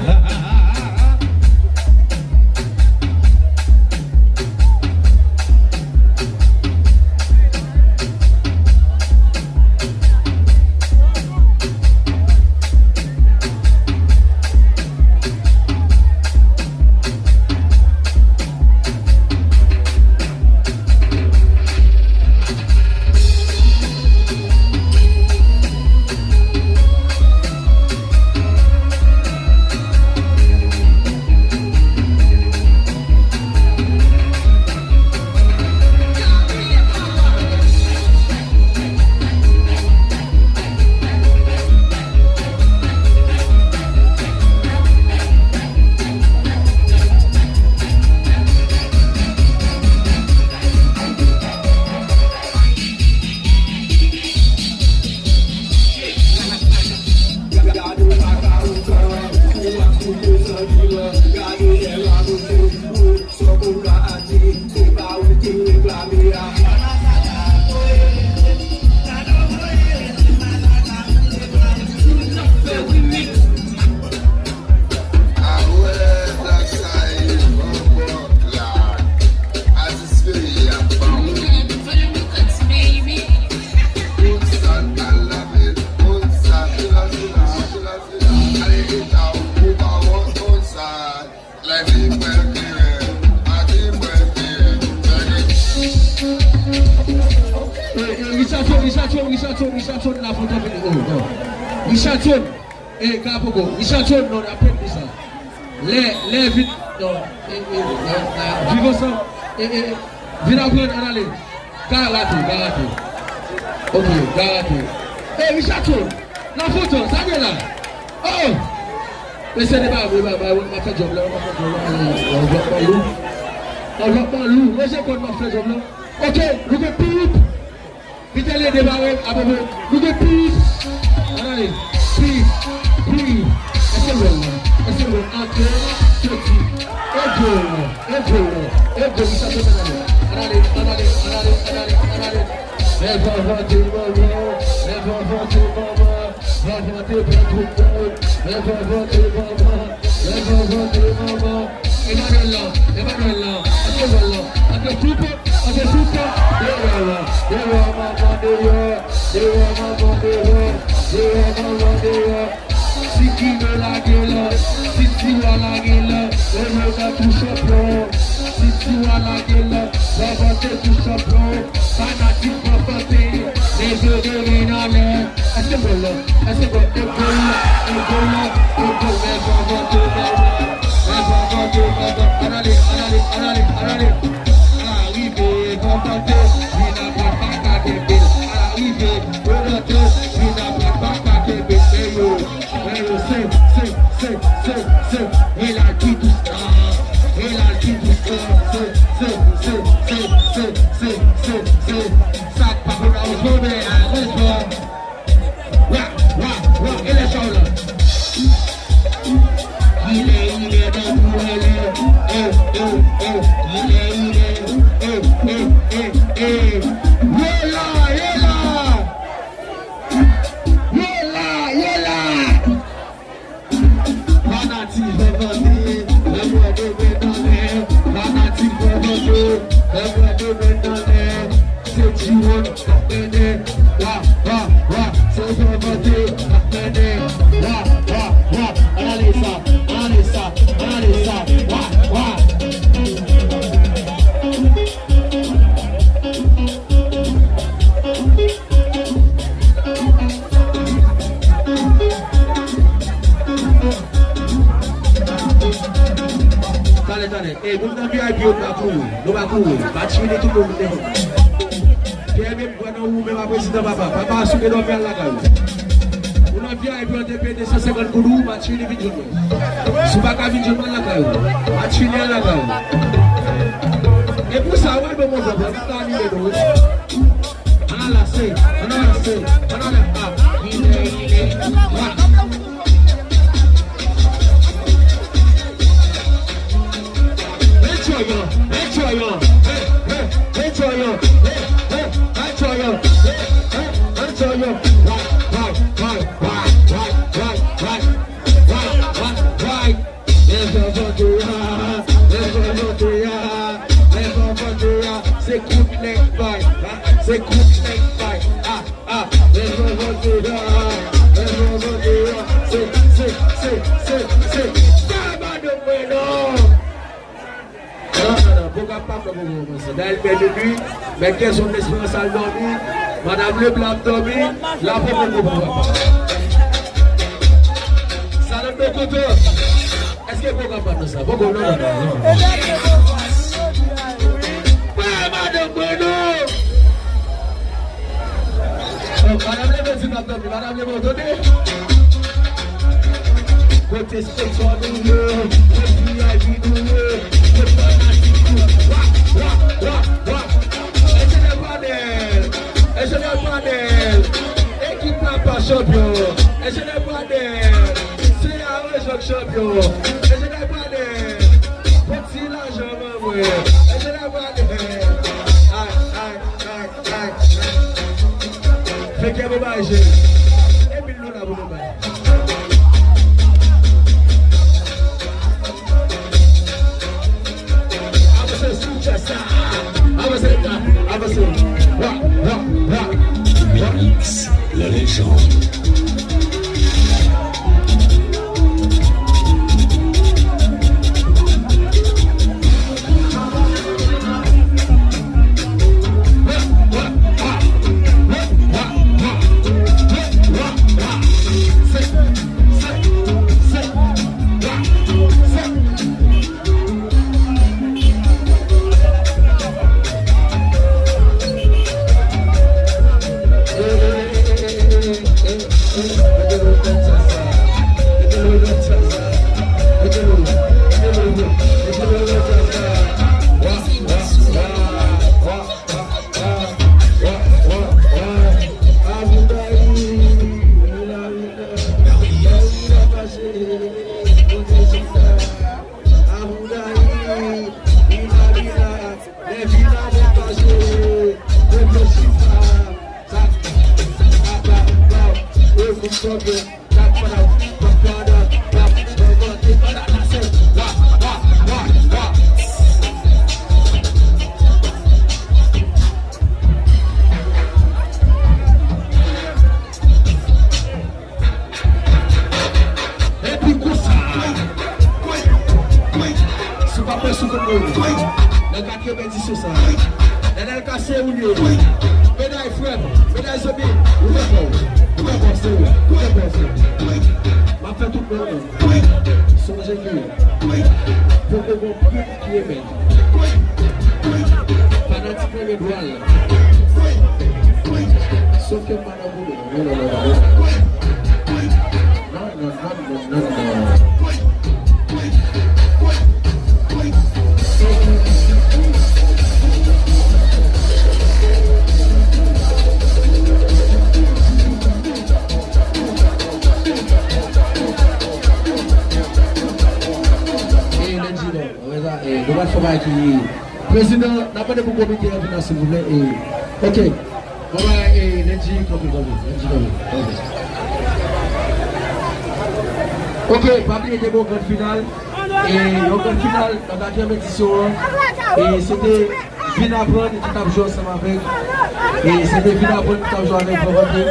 Richardson, Richardson Lafontan vini. Oh, non. Richardson, e, Gapogo. Richardson, non, apèn di sa. Lè, lè vin, non, e, e, e, e, viv ansanm, e, e, vin aprann, ann ale. Garate, garate. Ok, garate. E, Richardson, Lafontan, sa gen la. Oh! Mesye, de ba, de ba, ba, m ap fè djòb la, m ap fè djòb la. Anvlòp lan lou. Anvlòp lan lou. Mwen, se konn m ap fè djòb la. Ok, nou gen Pip. Vitelin debare, apopo. Nou gen Pip. Ann ale. Pip. Pip. Èske l wè l la? Èske l wè l? Antre. Soti. E gwo. E gwo. E gwo. Li sa fè ann ale. Ann ale. Ann ale. Ann ale. Ann ale. Ann ale. Lè Vanvan te manman. Lè Vanvan te manman. Vanvan te pran tout moun. Lè Vanvan te manman. Lè Vanvan te manman. Emmanuel la, Emmanuel la, antre bòl la, antre toupe, antre toupe, deyò la, deyò manman deyò, deyò manman deyò, deyò manman deyò. Siki nou lage la, Siki w a lage la, leve nan tou chanpyon. Siki w a lage la, Vanvan te tou chanpyon. Fanatik Vanvan te, leve de men anlè. Èske gòl la? Èske gòl? E gòl la, e gòl la, e gòl. Lè Vanvan te, lè Vanvan te, lè Vanvan. Ann ale, ann ale, ann ale, ann ale. Arive, Vanvan te, vin antre, pa ka kenbe l. Arive, Vanvan te, vin antre, pa ka kenbe l. Eyo, eyo, se, se, se, se, se. E la ki dous la, e la ki dous la. Se, se, se, se. Sa k pa konn aranjman, men aranjman. Wa, wa, wa, e lè sa w la. Ilè, ilè, nan pou rele. E, e, e, ilè, ilè. E, e, e, e. Yo la, yo la. Yo la, yo la. Fanatik Vanvan te, lè mwen de men anlè. Fanatik Vanvan te, lè mwen de men anlè. Se G one k ap mennen. Wa, wa, wa. Se Vanvan te k ap mennen. Wa, wa, wa. Ann ale sa, ann ale sa, ann ale sa. Wa, wa. Talè, talè. Ey, moun nan V I P yo pa kouri. Nou pa kouri. Match fini, tout moun devan. Pierre menm pran nan ou menm a prezidan papa. Papa asouke dòmi al lakay ou. Moun nan V I P yo te peye de san senkant goud ou, match fini vin jwenn mwen. Si w pa ka vin jwenn mwen al lakay ou. Match fini al lakay ou. E pou sa, w al ban mwen vòb la, m pa anime nou. Ann anlase, ann anlase, ann anlase. Ah, ilè, ilè. Ah. Enjoy, enjoy, eh, eh, enjoy, eh, eh, enjoy, eh, eh, enjoy. Why, why, why? Lè Vanvan te a, lè Vanvan te a, lè Vanvan te a, se kout nèg bay, ah, se kout nèg bay, ah, ah, lè Vanvan te a, lè Vanvan te a, se, se, se, se, se, pa madanm mwen non. Non, non, non, pwogram pa pran pou kòmanse. Dayè l fè minui, mèt Gèson Lesperans al dòmi, Madanm Leblan ap dòmi, la poko poko papa. Salon Bokoto. Èske pwogram pa nan sa? Poko, non, non, non, non. Wè, madanm mwen, non. Oh, madanm Leblan di n ap dòmi, madanm Leblan, tande. Kote sponsò nou yo, kote V I P nou yo, kote fanatik nou. Wa, wa, wa, wa. Enjenyè Panèl, enjenyè Panèl, ekip la pa chanpyon. Enjenyè Panèl, se a rejòk chanpyon. Enjenyè Panèl, bon ti lajan ban mwen. Enjenyè Panèl, ay, ay, ay, ay. Fè kè bon bagay, jeni. E mil dola pou nou bay. Avanse sou djaz sa. Avanse, avanse. Wa, wa, wa, wa. Mix, la légende. Epi konsa, si w pa pè sou kote w ye, nan katreven edisyon sa a, N L K se ou l ye. Meday frè m, meday zanmi, ou fè fò, ou fè fò, se ou, ou fè fò, se ou. M ap fè tout mwen menm. Sonje ke poko gon pwent ki remèd. Fanatik mwen gen dwa l. Sof ke m pa nan goumen. Non, non, non, non, non. Non, non, non, non, non, non. E, Lendji, non. Wè sa, e, nou pral fè bagay ki, prezidan, n ap mande pou komite an vin la, silvouplè. E, ok. Bon bagay, e, Lendji, kanpe, kanpe. Lendji, kanpe, kanpe. Ok, pa bliye gen yon gran final. E, yon gran final nan katreven edisyon an. E, se te Vin Aprann ki t ap jwe ansanm avèk. E, se te Vin Aprann ki t ap jwe avèk Van Vante.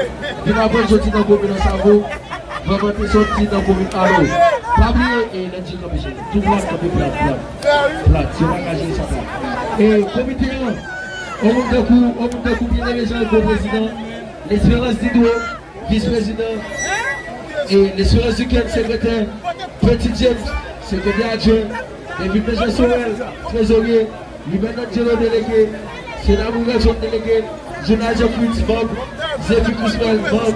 Vin Aprann soti nan komin Ansavo. Van Vante soti nan komin Alo. Pa bliye, e, Lendji kanpe, cheri. Tou plat, kanpe plat, plat. Plat, se pa ka jere sa plat. E, komite an, yon moun tankou, yon moun tankou Bien-Aimé Jean, gwo prezidan, Lesperans Didro, vis prezidan, e, Lesperans Duquesne, sekretè, Petit James, sekretè adjwen, David Benjamin Sorel, trezorye, Ruben Angelo, delege, Senamou Redson, delege, Jonathan Fritz, manm, Zephy Crismel, manm,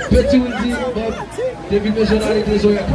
Petit Wildy, manm, David Benjamin, trezorye ak